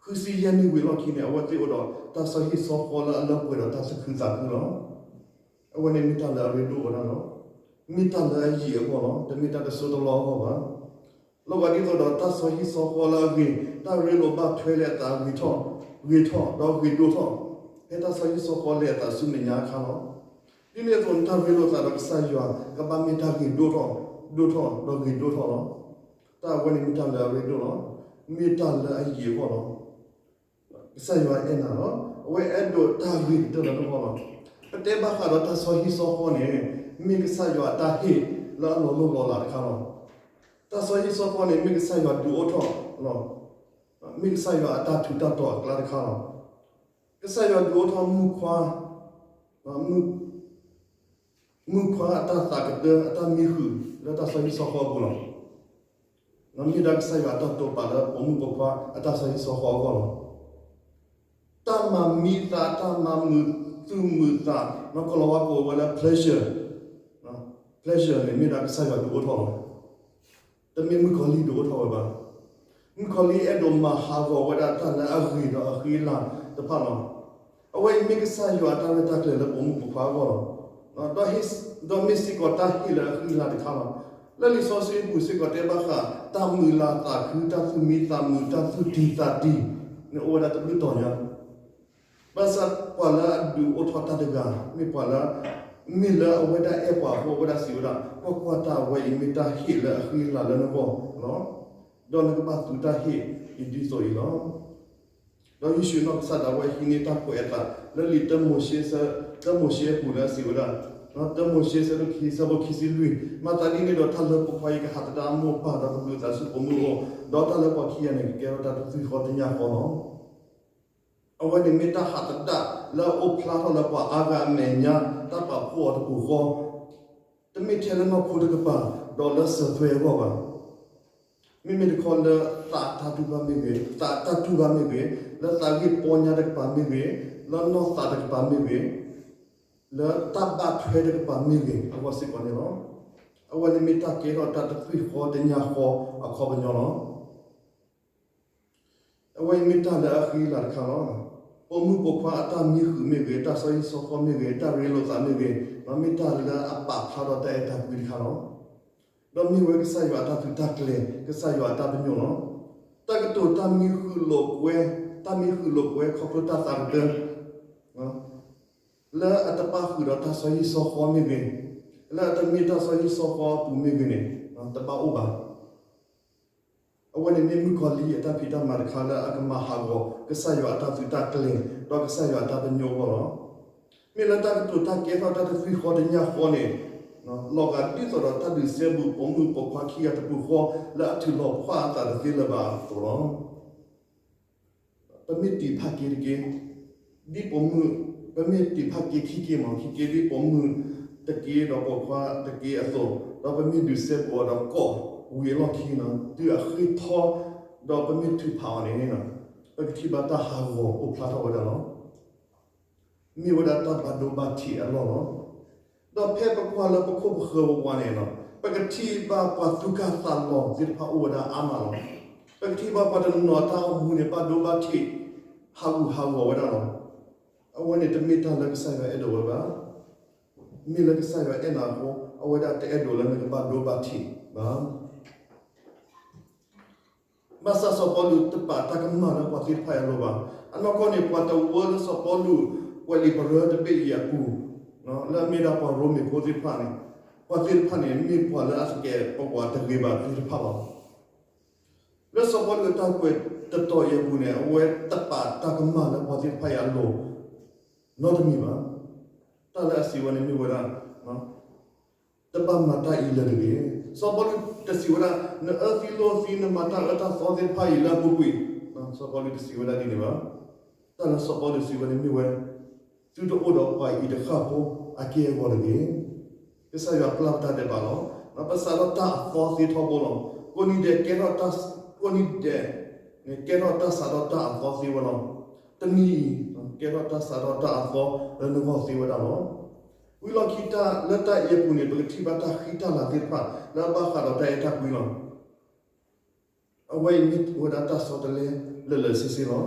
ဃုဆံယဲၢ်နံၣ်ဝံၤအလီၢ်ခံန့ၣ် အဝဲသ့ၣ်အိၣ်ဒီးတၢ်စီဟံၣ်စီဃီလၢအလၢပှဲၤဒီးတၢ်သူၣ်ခုသးခုလီၤ. အဝဲန့ၣ်မ့ၢ်တၢ်လၢအရ့ဒိၣ်ဝဲဒၣ်လီၤ. မ့ၢ်တၢ်လၢအယံာ်အဂီၢ်လီၤ. တမ့ၢ်တၢ်တစိၢ်တလီၢ်အဂီၢ်ဘၣ်. လီၤဂာ်ဒ်သိးဒီးတၢ်စီဟံၣ်စီဃီလၢအဂ့ၤ, တၢ်ရ့လိာ်ဘၣ်ထွဲလၢအသးဂ့ၤထီၣ်, ဂ့ၤထီၣ်ဒီးဂ့ၤဒိၣ်ထီၣ်, ဖဲတၢ်စီဟံၣ်စီဃီလဲၤအသးဆူမဲာ်ညါအခါလီၤ. ဒ်န့ၣ်အသိး နတၢ်ရ့လိာ်သးဒီးကစၢ်ယွၤ ကဘၣ်မ့ၢ်တၢ်ဂ့ၤဒိၣ်ထီၣ်, ဒိၣ်ထီၣ်ဒီးဂ့ၤဒိၣ်ထီၣ်လီၤ. တၢ်အဝဲန့ၣ်မ့ၢ်တၢ်လၢအရ့ဒိၣ်လီၤ. မ့ၢ်တၢ်လၢအယံာ်အဂီၢ်လီၤ. ကစၢ်ယွၤအဲၣ်နၤလီၤ. အဝဲအဲၣ်ဒိးတၢ်ဂ့ၤကတၢၢ်လၢနဂီၢ်လီၤ. ပတဲဘၣ်ဃးဒီးတၢ်စီဟံၣ်စီဃီန့ၣ် မ့ၢ်ကစၢ်ယွၤအတၢ်ဟ့ၣ်လၢအလီၤလိၢ်လီၤလးတခါလီၤ. တၢ်စီဟံၣ်စီဃီန့ၣ် မ့ၢ်ကစၢ်ယွၤဒုးအိၣ်ထီၣ်လီၤ. မ့ၢ်ကစၢ်ယွၤအတၢ်ထူးတၢ်တီၤအကျါတခါလီၤ. ကစၢ်ယွၤဒုးအိၣ်ထီၣ်မုၣ်ခွါ မုၣ်ခွါအတၢ်သးကတၢၢ် အတၢ်မံဃုာ်လၢတၢ်စီဟံၣ်စီဃီအပူၤလီၤ. မ့ၢ်ဒၣ်ကစၢ်ယွၤအတၢ်တိာ်ပာ်လၢပိာ်မုၣ်ပိာ်ခွါအတၢ်စီဟံၣ်စီဃီအဂီၢ်လီၤ. တၢ်မၤမံသး တၢ်မၤမုာ်သူၣ်မုာ်သး ကလီၤဝါကိးဝဲလၢ pleasure, pleasure န့ၣ် မ့ၢ်ဒၣ်ကစၢ်ယွၤဒုးအိၣ်ထီၣ်လီၤ. တမ့ၢ်မုၣ်ကီၤလံၢ်ဒုးအိၣ်ထီၣ်ဝဲဘၣ်. မုၣ်ကီၤလံၢ်အဲၣ်ဒိးမၤဟးဂီၤဝဲဒၣ်တၢ်လၢအဂ့ၤဒီးအဃံအလၤတဖၣ်လီၤ. အဝဲအံၤမ့ၢ်ကစၢ်ယွၤအတၢ်ရဲၣ်တၢ်ကျဲၤလၢပိာ်မုၣ်ပိာ်ခွါအဂီၢ်လီၤ. ဒီးမ့ၢ်စ့ၢ်ကီးတၢ်ဟ့ၣ်လၢအဃံအလၤတခါလီၤ. လၢလံာ်စီဆှံအပူၤစ့ၢ်ကီးတဲဘၣ်ဃး တၢ်မုာ်လၤသးခု တၢ်သူၣ်မံသးမုာ် တၢ်သူၣ်တံၢ်သးတံၢ်န့ၣ် အိၣ်ဝဲဒၣ်တဘျုးတီၤညါ ဘၣ်ဆၣ်ပှၤလၢအဒုးအိၣ်ထီၣ်တၢ်တဂၤ မ့ၢ်ပှၤလၢ မ့ၢ်လၢအဝဲဒၣ်အဲၣ်ပှၤအဃိ အဝဲဒၣ်စံးဝဲဒၣ် ကွၢ်ကွၢ်, တၢ်အဝဲအံၤမ့ၢ်တၢ်ဟ့ၣ်လၢအဃံအလၤလၢနဂီၢ်လီၤ. ဒီးနကဘၣ်သူတၢ်ဟ့ၣ်အံၤဒ်သိးအံၤလီၤ. ဒီးယ့ၣ်ၡူးနီၢ်ကစၢ်ဒၣ်ဝဲဟံးန့ၢ်တၢ်ကွဲးအသး လၢလံာ်တၢမိၤၡ့, တၢမိၤၡ့အပူၤလၢအစံးဝဲဒၣ်, တၢမိၤၡ့ အဆၢဒိၣ်ခံ အဆၢဖိခံဆံလွံၢ်, မၤသးဒ်န့ၣ်ဒီး တၢ်လၢပိာ်ခွါအံၤကဟးသဒၣ်အမိၢ်အပၢ် ဒီးကဘျုးအသးဆူပိာ်မုၣ်အအိၣ်, ဒီးတၢ်လၢပှၤခံဂၤန့ၣ် ကကဲထီၣ်တၢ်တသွံၣ်ဃီတညၣ်ဃီလီၤ. အဝဲန့ၣ်မ့ၢ်တၢ်ဟးသဒၣ်လၢအအိၣ်ဖျါထီၣ်လၢပှၤအါဂၤအမဲာ်ညါ တၢ်ပာ်ဖှိၣ်အီၤတပူၤဃီ, တမ့ၢ်ထဲလၢနီၢ်ခိတကပၤ ဒီးလၢစၢၤသွဲအဂီၢ်ဘၣ်. မ့မ့ၢ်တခီလၢသးတၢ်တူၢ်ဘၣ်မ့ၢ်ဂ့ၤ, သးတၢ်တူၢ်ဘၣ်မ့ၢ်ဂ့ၤ, လၢသးဂ့ၢ်ပီညါတကပၤမ့ၢ်ဂ့ၤ, လၢနီၢ်သးတကပၤမ့ၢ်ဂ့ၤ, လၢတၢ်ဘၣ်ထွဲတကပၤမ့ၢ်ဂ့ၤ အဂီၢ်စ့ၢ်ကီးန့ၣ်လီၤ. အဝဲန့ၣ်မ့ၢ်တၢ်ကဲထီၣ်တၢ်တသွံၣ်ဃီတညၣ်ဃီအခီပညီလီၤ. အဝဲအံၤမ့ၢ်တၢ်လၢအဃံလၤတခါလီၤ. ပိာ်မုၣ်ပိာ်ခွါအတၢ်မံဃုာ်မ့ၢ်ဂ့ၤ, တၢ်စီဟံၣ်စီဃီမ့ၢ်ဂ့ၤ, တၢ်ရ့လိာ်သးမ့ၢ်ဂ့ၤ, မ့ၢ်တၢ်လၢအပာ်ဖျါထီၣ်တၢ်အဲၣ်တၢ်ကွံတခါလီၤ. ဒီးမ့ၢ်ဝဲကစၢ်ယွၤအတၢ်သုးတၢ်ကျဲၤ, ကစၢ်ယွၤအတၢ်ပညိၣ်လီၤ. တၢ်ကတိၤတၢ်မံဃုာ်လိာ်ကွဲ, တၢ်မံဃုာ်လိာ်ကွဲခီဖျိတၢ်သးကတၢၢ် လၢအတပၣ်ဃုာ်ဒီးတၢ်စီဟံၣ်စီဃီမ့ၢ်ဂ့ၤ, လၢအတမ့ၢ်တၢ်စီဟံၣ်စီဃီအပူၤမ့ၢ်ဂ့ၤန့ၣ် တဘၣ်အိၣ်ဘၣ်. အဝဲန့ၣ်မ့ၢ်မုၣ်ကီၤလံၢ်အတၢ်ဖံးတၢ်မၤတခါလၢအကမၤဟးဂီၤကစၢ်ယွၤအတၢ်သုးတၢ်ကျဲၤ ဒီးကစၢ်ယွၤအတၢ်ပညိၣ်အဂီၢ်လီၤ. မ့ၢ်လၢတၢ်ကတိၤတၢ်ကဲထီၣ်တၢ်တသွံၣ်ဃီတညၣ်ဃီန့ၣ် လီၤဂာ်ဒ်သိးဒီးတၢ်ဒုးစဲဘူးပိာ်မုၣ်ပိာ်ခွါခံဂၤတပူၤဃီ လၢအထုးလီၤဖှၣ်အသးတသ့လၢၤဘၣ်အသိးလီၤ. ပမ့ၢ်တံာ်ဖးက့တက့ၢ်, ဒ်ပိာ်မုၣ်, ပမ့ၢ်တံာ်ဖးက့ခံက့မး, ခံက့ဒ်ပိာ်မုၣ်တက့ဒီးပိာ်ခွါတက့အသိး, ဒီးပမ့ၢ်ဒုးစဲဘူးအီၤဒီးကိးဝံၤအလီၢ်ခံန့ၣ် တုၤအဃ့ၢ်ထီၣ်, ဒီးပမ့ၢ်ထုးဖးအီၤန့ၣ် ပကထံၣ်ဘၣ်တၢ်ဟးဂီၤအိၣ်ဖျါထီၣ်ဝဲဒၣ်လီၤ. မ့ၢ်ဝဲဒၣ်တၢ်ဘၣ်ဒိဘၣ်ထံးအလီၢ်လီၤ. ဒီးဖဲပကွၢ်လၢပခိၣ်ပဃၢၤပဝးန့ၣ်လီၤ, ပကထံၣ်ဘၣ်ပှၤသူၣ်ကၢ်သးလီၤသ့ၣ်တဖၣ်အိၣ်ဝဲဒၣ်အါမးလီၤ. ပကထံၣ်ဘၣ်ပှၤတနီၤတၢ်အိၣ်မူန့ၣ် ဘၣ်ဒိဘၣ်ထံး ဟးဂူာ်ဟးဂီၤဝဲဒၣ်လီၤ. အဝဲန့ၣ်တမ့ၢ်တၢ်လၢကစၢ်ယွၤအဲၣ်ဒိးဝဲဘၣ်. မ့ၢ်လၢကစၢ်ယွၤအဲၣ်နၤအဃိ အဝဲဒၣ်တအဲၣ်ဒိးလၢနကဘၣ်ဒိဘၣ်ထံးဘၣ်. ဘၣ်ဆၣ်စီၤပီလူးတပာ်တၢ်ကမၣ်လၢပှၤသ့ၣ်တဖၣ်အလိၤဘၣ်. အနီၢ်ကီၢ်န့ၣ် ပှၤတဝၢလၢစီၤပီလူး ပှဲၤလံာ်ပရၢတဘ့ၣ်အံၤအပူၤ, လၢအမ့ၢ်ဒၣ်ပှၤရိမ့ၤဖိသ့ၣ်တဖၣ်န့ၣ်, ပှၤသ့ၣ်တဖၣ်န့ၣ် မ့ၢ်ပှၤလၢအသကဲးပဝးတဂ့ၤဘၣ်သ့ၣ်တဖၣ်လီၤ. လၢစီၤပီလူးအတၢ်ကွဲးတတီၤအံၤအပူၤန့ၣ် အဝဲတပာ်တၢ်ကမၣ်လၢပှၤသ့ၣ်တဖၣ်အံၤအလိၤ နီတမံၤဘၣ်. တၢ်လၢအစံးဝဲန့ၣ်မ့ၢ်ဝဲဒၣ် တဘၣ်မၤတၢ်အံၤလၢၤတဂ့ၤ. စီၤပီလူးတစံးဝဲဒၣ် နအၢသံလိာ်သံ နမၤတၢ်အၢတၢ်သီသ့ၣ်တဖၣ်အံၤလၢအပူၤကွံာ်, စီၤပီလူးတစံးဝဲဒၣ်ဒ်န့ၣ်ဘၣ်. တၢ်လၢစီၤပီလူးစံးဝဲန့ၣ်မ့ၢ်ဝဲ သုတအိၣ်ဒီးပှၤအံၤတဃၣ်ဖိအက့ၢ်အဂီၤတဂ့ၤ. ကစၢ်ယွၤပျၢ်ပတၢ်ဒဲးဘးလီၤ. ပစးထီၣ်တၢ်အသီသ့ထီဘိလီၤ. ကိးနံၤဒဲး, ကိးနံၤဒဲး ကဲထီၣ်တၢ်စးထီၣ်တၢ်အသီသ့ဝဲလီၤ. တနံၤအံၤ ကဲထီၣ်တၢ်စးထီၣ်တၢ်အသီလၢနဂီၢ်သ့ဝဲဒၣ်လီၤ. ဝံၤလီၢ်ခံတၢ်လၢတၢ်အံၤအပူၤန့ၣ် ပကထံၣ်ဘၣ်တၢ်ဃံတၢ်လၤသ့ၣ်တဖၣ် လၢအဘၣ်ဃးဒီးတၢ်အဲၣ်တၢ်ကွံလီၤ. အဝဲအံၤမ့ၢ်ဝဲဒၣ်တၢ်ဆီတလဲလၢာ်လၢာ်ဆ့ဆ့လီၤ.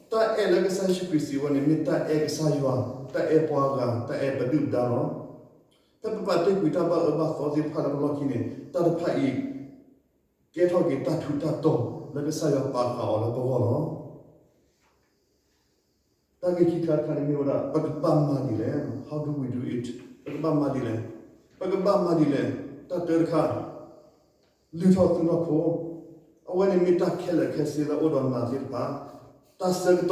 တၢ်အဲၣ်လၢကစၢ်ယ့ၣ်ၡူးခရံာ်စံးဝဲန့ၣ် မ့ၢ်တၢ်အဲၣ်ကစၢ်ယွၤ, တၢ်အဲၣ်ပှၤဂၤ, တၢ်အဲၣ်ပဒုၣ်ပဒါလီၤ. ဖဲပပာ်တ့ၢ်ကွံာ်တၢ်ဘၣ်အၢဘၣ်သီသ့ၣ်တဖၣ်လၢပလီၢ်ခံန့ၣ် တၢ်တဖၣ်အံၤ ကဲထီၣ်က့ၤတၢ်ထူးတၢ်တီၤလၢကစၢ်ယွၤပာ်ဃာ်အီၤလၢပဂီၢ်လီၤ. တၢ်ဂ့ၢ်ခံခါတခါန့ၣ်မ့ၢ်ဝဲဒၣ် ပကဘၣ်မၤဒ်လဲၣ်, how do we do it, ပကဘၣ်မၤဒ်လဲၣ်, ပကဘၣ်မၤဒ်လဲၣ်. တၢ်တၢတခါ လုၢ်ထီၣ်သုနီၢ်ခိ, အဝဲန့ၣ်မ့ၢ်တၢ်ခဲလၢာ်ခဲဆ့လၢအအိၣ်ဒီးနၤသ့ၣ်တဖၣ်, တၢ်ဆၢကတီၢ်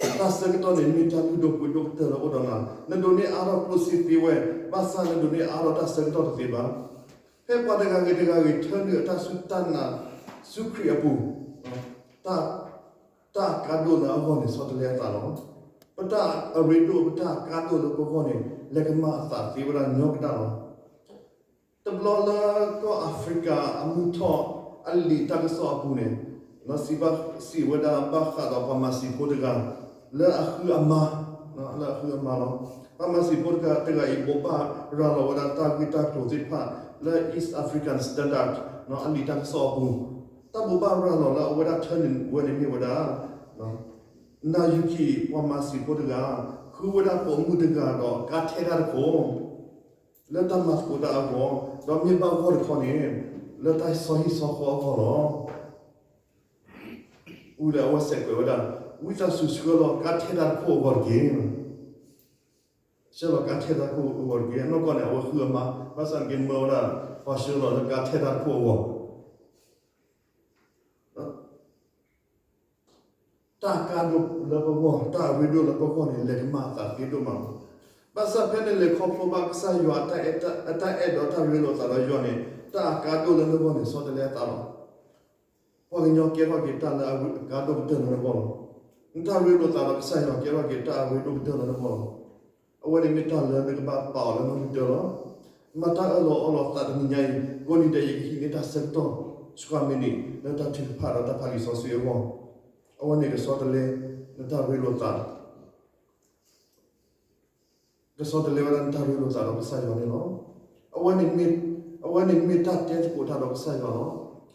တၢ်ဆၢကတီၢ်န့ၣ် မ့ၢ်တၢ်လုၢ်ဒိၣ်ပှ့ၤဒိၣ်ကတၢၢ်လၢအအိၣ်ဒီးနၤ, နဒိးန့ၢ်အါထီၣ်ကျိၣ်စ့သ့ဝဲ, ဘၣ်ဆၣ်နဒိးန့ၢ်အါထီၣ်တၢ်ဆၢကတီၢ်တသ့ဘၣ်. ဖဲပှၤတဂၤဂ့ၤတဂၤဂ့ၤ ထၢနုာ်အတၢ်စူၢ်တၢ်နာ်ဆူခရံာ်အပူၤ, တၢ်အကါဒိၣ်လၢအဂီၢ်န့ၣ် ဆီတလဲအသးလီၤ. ပတၢ်အရ့ဒိၣ် ပတၢ်အကါဒိၣ်လၢပဂီၢ်န့ၣ် လဲၤကမၤအသးသ့ဝဲဒၣ်ညီကဒၣ်လီၤ. တဘျီလၢကီၢ်အၤဖရံကၤအမုၢ်ထီၣ်အလံာ်တၢ်ကစီၣ်အပူၤန့ၣ်, စံးဘၣ်စံးဝဲဒၣ်ဘၣ်ဃးဒီးပှၤမၤစံာ်ဖိတဂၤ လၢအဃုအမါ, လၢအဃုအမါလီၤ. ပှၤမၤစံာ်ဖိတဂၤအံၤ ဘိးဘၣ်ရၤလီၤဝဲဒၣ်တၢ်ဂ့ၢ်တၢ်ကျိၤသ့ၣ်တဖၣ်လၢ East African Standard အလံာ်တၢ်ကစီၣ်အပူၤ, တၢ်ဘိးဘၣ်ရၤလီၤလၢအဝဲဒၣ်ထၢနုာ်ဝဲန့ၣ်မ့ၢ်ဝဲဒၣ် နယူကံ ပှၤမၤစံာ်ဖိတဂၤ ဃုဝဲဒၣ်ပိာ်မုၣ်တဂၤဒီးကါထဲတၢ်တခိၣ် လၢတၢ်မၤသကိးတၢ်အဂီၢ်, ဒီးမ့ၢ်ဘၣ်ဂီၢ်တခီန့ၣ် လၢတၢ်ဆီဟံၣ်ဆီဃီအဂီၢ်လီၤ. ဝံၤလၢအဝဲစဲးကွဲးဝဲဒၣ်, ဝံသးစူၤဆှၢလီၤကါထဲတၢ်တခိၣ်အဂီၢ်တက့ၢ်. ဆှၢလီၤကါထဲတၢ်တခိၣ်အဂီၢ်တက့ၢ်. အနီၢ်ကီၢ်န့ၣ် အဝဲဃုအမါ, ဘၣ်ဆၣ်န့ၣ်က့ၤမၢဝဲဒၣ် ပှၤဆှၢလီၤလၢကါထဲတၢ်တခိၣ်အဂီၢ် တၢ်အကါဒိၣ်လၢပဂီၢ်, တၢ်အရ့ဒိၣ်လၢပဂီၢ်န့ၣ် လဲၤကမၤအသးသ့ဒိၣ်မးလီၤ. ဘၣ်ဆၣ်ဖဲနလဲၤခီဖျိဘၣ်ကစၢ်ယွၤအတၢ်အဲၣ်ဒီးတၢ်ရ့လိာ်သးဒီးယွၤန့ၣ်, တၢ်အကါဒိၣ်လၢနဂီၢ်န့ၣ် ဆီတလဲအသးလီၤ. ပှၤကညီကဲထီၣ်က့ၤတၢ်လၢအကါဒိၣ်ကတၢၢ်လၢနဂီၢ်လီၤ. နတၢ်ရ့လိာ်သးဒီးကစၢ်ယွၤကဲထီၣ်က့ၤတၢ်အရ့ဒိၣ်ကတၢၢ်လၢနဂီၢ်လီၤ. အဝဲန့ၣ်မ့ၢ်တၢ်လၢနကဘၣ်ပာ်အီၤလၢနီၣ်ဂံၢ်တၢလီၤ. မၤတၢ်အၢၣ်လီၤအီလီၤသးတနံၤညါအံၤ, ကိးနံၤဒဲးယကဟံးန့ၢ်တၢ်ဆၢကတီၢ် ဆှါမံးနံး လၢတၢ်ထုကဖၣ်ဒီးတၢ်ဖးလံာ်စီဆှံအဂီၢ်, အဝဲန့ၣ်ကဆီတလဲ နတၢ်ရ့လိာ်သး ကဆီတလဲဝဲဒၣ်နတၢ်ရ့လိာ်သးဒီးကစၢ်ယွၤန့ၣ်လီၤ. အဝဲန့ၣ်မ့ၢ်တၢ်တဲသကိးတၢ်ဒီးကစၢ်ယွၤလီၤ.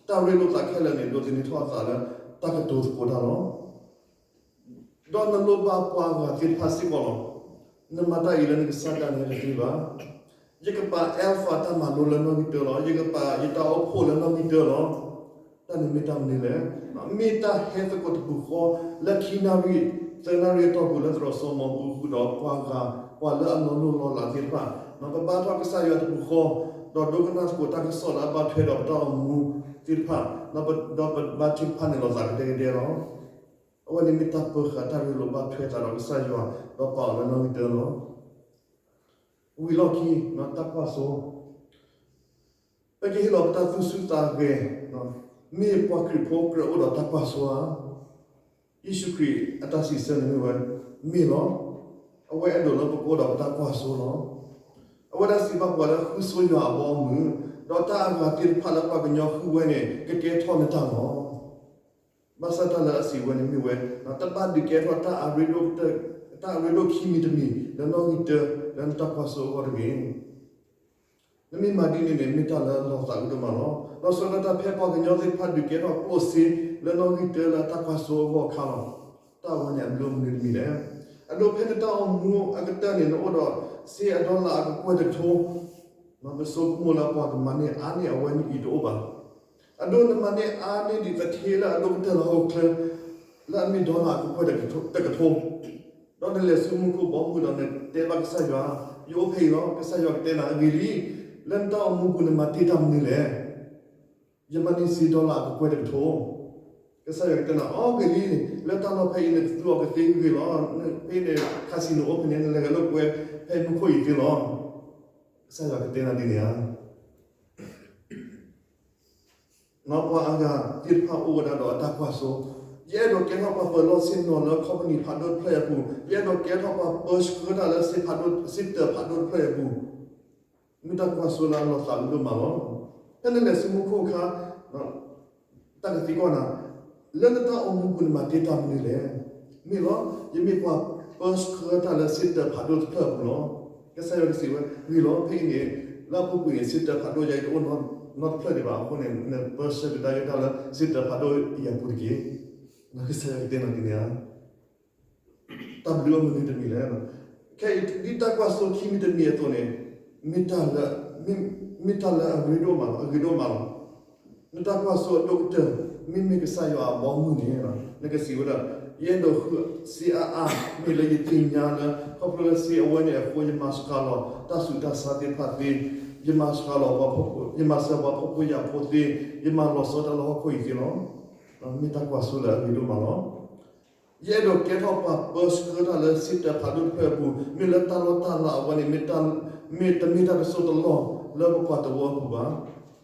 တၢ်ရ့လိာ်သးခဲလၢာ်န့ၣ် ဒိးသန့ၤထီၣ်အသးလၢတၢ်ကတိၤသကိးတၢ်လီၤ. ဒီးနလိၣ်ဘၣ်ပှၤဂၤသ့ၣ်တဖၣ်စ့ၢ်ကီးလီၤ. နမၤတၢ်အံၤလၢနကစၢ်ဒၣ်န့ၣ်တသ့ဘၣ်. ယကပာ် Alpha တၢ်မၤလိလၢနီၣ်ဂံၢ်တၢလီၤ. ယကပာ်ယတၢ်အိၣ်ဖှိၣ်လၢနီၣ်ဂံၢ်တၢလီၤ. တၢ်န့ၣ်မ့ၢ်တၢ်မနုၤလဲၣ်. မ့ၢ်တၢ်ဟဲသကိးတပူၤဃီ လၢခံနၣ်ရံၣ် သၢနၣ်ရံၣ်အတီၢ်ပူၤလၢသရိာ်စီၤမီၤပူၤဃုာ်ဒီးပှၤဂၤ ပှၤလၢအလီၤလိၢ်လီၤလးသ့ၣ်တဖၣ်, ပဘါထီၣ်ကစၢ်ယွၤတပူၤဃီ, ဒီးဒိကနၣ်သကိးတၢ်ကစီၣ်လၢအဘၣ်ထွဲဒီးပတၢ်အိၣ်မူသ့ၣ်တဖၣ်, ဒီးပဘါထုကဖၣ်န့ၢ်လိာ်သးကဒဲကဒဲလီၤ. အဝဲန့ၣ်မ့ၢ်တၢ်ပၢဃာ်တၢ်ရ့လိာ်ဘၣ်ထွဲသးဒီးကစၢ်ယွၤ ဒီးပာ်အီၤလၢနီၣ်ဂံၢ်တၢလီၤ. ဝံၤလီၢ်ခံ, တၢ်ကွၢ်စိ ပကဟ့ၣ်လီၤပတၢ်သူၣ်ဆူၣ်သးဂဲၤ, မ့ၢ်ပှၤခရံာ်ဖိကြၢးအိၣ်ဒီးတၢ်ကွၢ်စိဧါ. ယ့ၣ်ၡူးခရံာ်အတၢ်စံးဆၢန့ၣ်မ့ၢ်ဝဲ, မ့ၢ်လီၤ. အဝဲအဲၣ်ဒိးလၢပကအိၣ်ဒီးပတၢ်ကွၢ်စိလီၤ. အဝဲဒၣ်စံးဘၣ်ပှၤလၢဃုဆိယွၤအဘီအမုၢ်, ဒီးတၢ်အဂၤသ့ၣ်တဖၣ်လၢပှၤကညီဃုဝဲန့ၣ် ကကဲထီၣ်နတၢ်လီၤ. ဘၣ်ဆၣ်တၢ်လၢအစံးဝဲန့ၣ်မ့ၢ်ဝဲ, တဘၣ်ဒုးကဲထီၣ်တၢ်အရ့ဒိၣ်ခံမံၤတမံၤ လၢနီၣ်ဂံၢ်တၢ လၢနတၢ်ကွၢ်စိအဂီၢ်တဂ့ၤ. နမ့ၢ်မၤဒ်န့ၣ်န့ၣ် မ့ၢ်တၢ်လၢလီၤသးအုးဒိၣ်မးလီၤ. လီၤဆီဒၣ်တၢ်ဖဲပှၤကညီသ့ၣ်တဖၣ်ဒုးကဲထီၣ်ကျိၣ်စ့ လၢနီၣ်ဂံၢ်တၢလၢအတၢ်ကွၢ်စိအဂီၢ်အခါလီၤ. တၢ်ဝဲန့ၣ်အဘျုးအမနုၤတမံၤလဲၣ်. အဒိဖဲနတၢ်အိၣ်မူအကတၢၢ်န့ၣ် နအိၣ်ဒီးစ့အဒီလၣ်အကကွဲၢ်တကထိ, ပဆိကမိၣ်လၢပှၤကမၤန့ၢ်အါန့ၢ်အဝဲန့ၣ်အံၤတအိၣ်ဘၣ်. အဒိနမၤန့ၢ်အါန့ၢ်ဒံးသထ့လၢအဒိၣ်ကတၢၢ်လၢဟီၣ်ခိၣ်ချၢ လၢအမ့ၢ်ဒီလၣ်အကကွဲၢ်တကထိ, ဒီးနလဲၤဆူမူခိၣ်ဘီမုၢ်ဒီးနတဲဘၣ်ကစၢ်ယွၤ, ယအိၣ်ဖဲအံၤလီၤ. ကစၢ်ယွၤကတဲနၤအဂ့ၢ်လံ, လၢနတၢ်အိၣ်မူပူၤနမၤတ့ၢ်တၢ်မနုၤလဲၣ်. ယမၤန့ၢ်စ့ဒီလၣ်အကကွဲၢ်တကထိ. ကစၢ်ယွၤကတဲနၤအီၤဂ့ၤလံ, လၢတၢ်လီၢ်ဖဲအံၤနကသူအီၤကသ့ဂ့ၤလီၤ. ဖဲအံၤန့ၣ် casino အိၣ်ဖဲန့ၣ် နလဲၤဂဲၤလိာ်ကွဲဖဲမူခိၣ်အံၤသ့လီၤ. ကစၢ်ယွၤကတဲနၤဒ်န့ၣ်ဧါ. ပှၤအါဂၤသ့ၣ်တဖၣ်အိၣ်ဝဲဒၣ်ဒီးအတၢ်ကွၢ်စိ, ယအဲၣ်ဒိးကဲထီၣ်ပှၤပၢၤလီၢ်ဆ့ၣ်နီၤလၢ company ဖးဒိၣ်တဖျၢၣ်အံၤအပူၤ, ယအဲၣ်ဒိးကဲထီၣ်ပှၤပၢဆှၢတၢ်လၢစ့ဖးဒိၣ်, စ့တၢးဖးဒိၣ်တဖျၢၣ်အံၤအပူၤ, မ့ၢ်တၢ်ကွၢ်စိလၢအလီၤသးအုးဒိၣ်မးလီၤ. ဖဲနလဲၤဆူမူခိၣ်အခါ တၢ်ကသံကွၢ်နၤ, လၢနတၢ်အိၣ်မူပူၤနမၤတ့ၢ်တၢ်မနုၤလဲၣ်. မ့ၢ်လီၤ, ယမ့ၢ်ပှၤပၢဆှၢတၢ်လၢစ့တၢးဖးဒိၣ်တဖျၢၣ်အပူၤလီၤ. ကစၢ်ယွၤကစံးဝဲ, ဂ့ၤလီၤ, ဖဲအံၤန့ၣ် လၢအပူၤကွံာ်န့ၣ် စ့တၢးဖးဒိၣ်ယၤအံၤတအိၣ်နီတဖျၢၣ်ဒံးဘၣ်အဃိန့ၣ် နပၢဆှၢကဒါက့ၤတၢ်လၢစ့တၢးဖးဒိၣ်အံၤအပူၤတက့ၢ်. ကစၢ်ယွၤကတဲနၤဒ်န့ၣ်ဧါ. တၢ်ဘျုးအမနုၤတမံၤလဲၣ်. ခဲအံၤဒ်တၢ်ကွၢ်စိခံမံၤတမံၤအသိးန့ၣ် မ့ၢ်တၢ်လၢ, မ့ၢ်တၢ်လၢအရ့ဒိၣ်မးလီၤ, အဂ့ၤဒိၣ်မးလီၤ. နတၢ်ကွၢ်စိအဒိၣ်ကတၢၢ် မ့မ့ၢ်ကစၢ်ယွၤအဘီအမုၢ်န့ၣ် နကစံးဝဲဒၣ်, ယအဲၣ်ဒိးဃုစ့အါအါ မ့ၢ်လၢယသ့ၣ်ညါလၢ ခီဖျိလၢစ့အဝဲန့ၣ်အဃိ ယမၤစှၤလီၤတၢ်ဆူးတၢ်ဆါသ့ၣ်တဖၣ်သ့, ယမၤစှၤလီၤပှၤ, ယမၤစှၤပှၤဖှီၣ်ဖိယာ်ဖိသ့, ယမၤလီၤဆီတၢ်လၢဟီၣ်ခိၣ်အံၤသ့လီၤ. မ့ၢ်တၢ်ကွၢ်စိလၢအဂ့ၤဒိၣ်မးလီၤ. ယအဲၣ်ဒိးကဲထီၣ်ပှၤပၢဆှၢတၢ်လၢစ့တၢးဖးဒိၣ်တဖျၢၣ်အပူၤ, မ့ၢ်လၢတၢ်လီၢ်တၢ်လၤအဝဲန့ၣ် မ့ၢ်တမ့ၢ်တၢ်တစိၢ်တလီၢ်လၢပပှၤတဝၢအပူၤဘၣ်.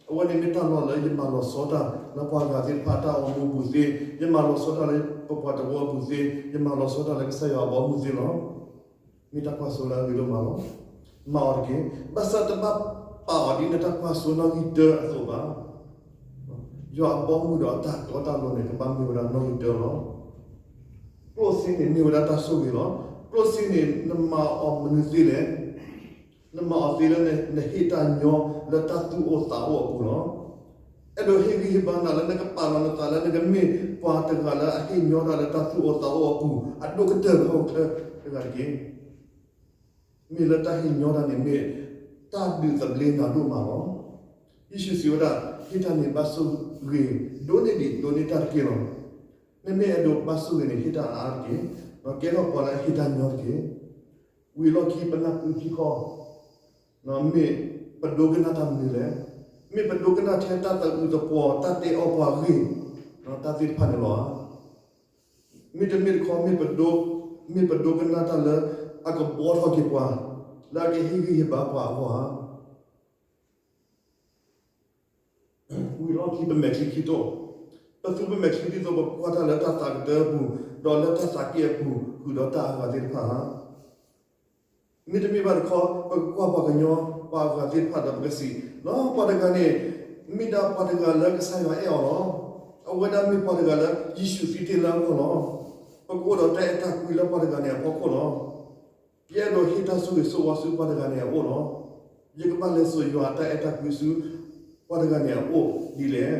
အဝဲန့ၣ်မ့ၢ်တၢ်လီၢ်လၢယမၤလီၤဆီတၢ်လၢပှၤဂၤသ့ၣ်တဖၣ်တၢ်အိၣ်မူအပူၤသ့, ယမၤလီၤဆီတၢ်လၢပပှၤတဝၢအပူၤသ့, ယမၤလီၤဆီတၢ်လၢကစၢ်ယွၤအဘီအမုၢ်သ့လီၤ. မ့ၢ်တၢ်ကွၢ်စိလၢအဂ့ၤဒိၣ်မးလီၤ. မၤအီၤတက့ၢ်. ဘၣ်ဆၣ်တဘၣ်ပာ်အီၤဒ်နတၢ်ကွၢ်စိနီၣ်ဂံၢ်တၢအသိးဘၣ်. ယွၤအဘီအမုၢ်ဒီးအတၢ်တီတၢ်လိၤန့ၣ် ကဘၣ်မ့ၢ်ဝဲဒၣ်နီၣ်ဂံၢ်တၢလီၤ. ကျိၣ်စ့န့ၣ်မ့ၢ်ဝဲဒၣ်တၢ်ဆိၣ်ဂ့ၤလီၤ. ကျိၣ်စ့န့ၣ် နမၤအီၤမနုၤသ့လဲၣ်. နမၤအီၤသ့လၢနဟ့ၣ်တၢ်ညီလၢတၢ်သူၣ်အိၣ်သးအိၣ်အပူၤလီၤ. အဲၣ်ဒိးဟ့ၣ်ဂံၢ်ဟ့ၣ်ဘါနၤလၢနကပာ်လီၤနသးလၢနကမ့ၢ်ပှၤတဂၤလၢအဟ့ၣ်ညီတၢ်လၢတၢ်သူၣ်အိၣ်သးအိၣ်အပူၤ အဒိၣ်ကတၢၢ်လၢဟီၣ်ခိၣ်ချၢတဂၤတက့ၢ်. မ့ၢ်လၢတၢ်ဟ့ၣ်ညီတၢ်န့ၣ်မ့ၢ်တၢ်ဒုးသဘျ့နၤဒိၣ်မးလီၤ. ယ့ၣ်ၡူးစံးဝဲဒၣ်, ဟ့ၣ်တၢ်န့ၣ်ဘၣ်ဆိၣ်ဂ့ၤ, ဒိးန့ၢ်ဒံးဒိးန့ၢ်တၢ်တက့ၢ်လီၤ. နမ့ၢ်အဲၣ်ဒိးဘၣ်ဆိၣ်ဂ့ၤန့ၣ် ဟ့ၣ်တၢ်အါအါတက့ၢ်. ကဲထီၣ်ပှၤလၢအဟ့ၣ်တၢ်ညီတက့ၢ်. ဝံၤအလီၢ်ခံပနၢ်ကုခံခီ, မ့ၢ်ပဒိကနၣ်တၢ်မနုၤလဲၣ်. မ့ၢ်ပဒိကနၣ်ထဲတၢ်သးအုးသပှီၤ, တၢ်တဲအီၣ်ပှၤဂ့ၢ်, တၢ်သ့ၣ်တဖၣ်န့ၣ်လီၤဧါ. မ့တမ့ၢ်တခီ မ့ၢ်ပဒိကနၣ်တၢ်လၢအကဘှီထီၣ်က့ၤပှၤ, လၢအကဟ့ၣ်ဂံၢ်ဟ့ၣ်ဘါပှၤအဂီၢ်ဧါ. ဝံၤလီၢ်ခံ ပမဲာ်ချံခံတိၢ်, ပသူပမဲာ်ချံဒ်သိး ပကွၢ်တၢ်လၢတၢ်သးကတၢၢ်အပူၤ, ဒီးလၢတၢ်သးက့ၣ်အပူၤ ဃုာ်ဒီးတၢ်အဂၤသ့ၣ်တဖၣ်ဧါ. မ့တမ့ၢ်ဘၣ်တခီ ပကကွၢ်ပှၤကညီပှၤအဂၤသ့ၣ်တဖၣ်ဒီး ပကစံး, လၢပှၤတဂၤန့ၣ် မ့ၢ်ဒၣ်ပှၤတဂၤလၢကစၢ်ယွၤအဲၣ်အီၤလီၤ. အဝဲဒၣ်မ့ၢ်ပှၤတဂၤလၢယ့ၣ်ၡူးသံတ့ၢ်လၢအဂီၢ်လီၤ. ပကအိၣ်ဒီးတၢ်အဲၣ်တၢ်ကွံလၢပှၤတဂၤန့ၣ်အဖီခိၣ်လီၤ. ယအဲၣ်ဒိးဟ့ၣ်တၢ်ဆိၣ်ဂ့ၤဆိၣ်ဝါဆူပှၤတဂၤန့ၣ်အအိၣ်လီၤ. ယကဘၣ်လဲၤစိာ်ယွၤအတၢ်အဲၣ်တၢ်ကွံဆူ ပှၤတဂၤန့ၣ်အအိၣ်ဒ်လဲၣ်.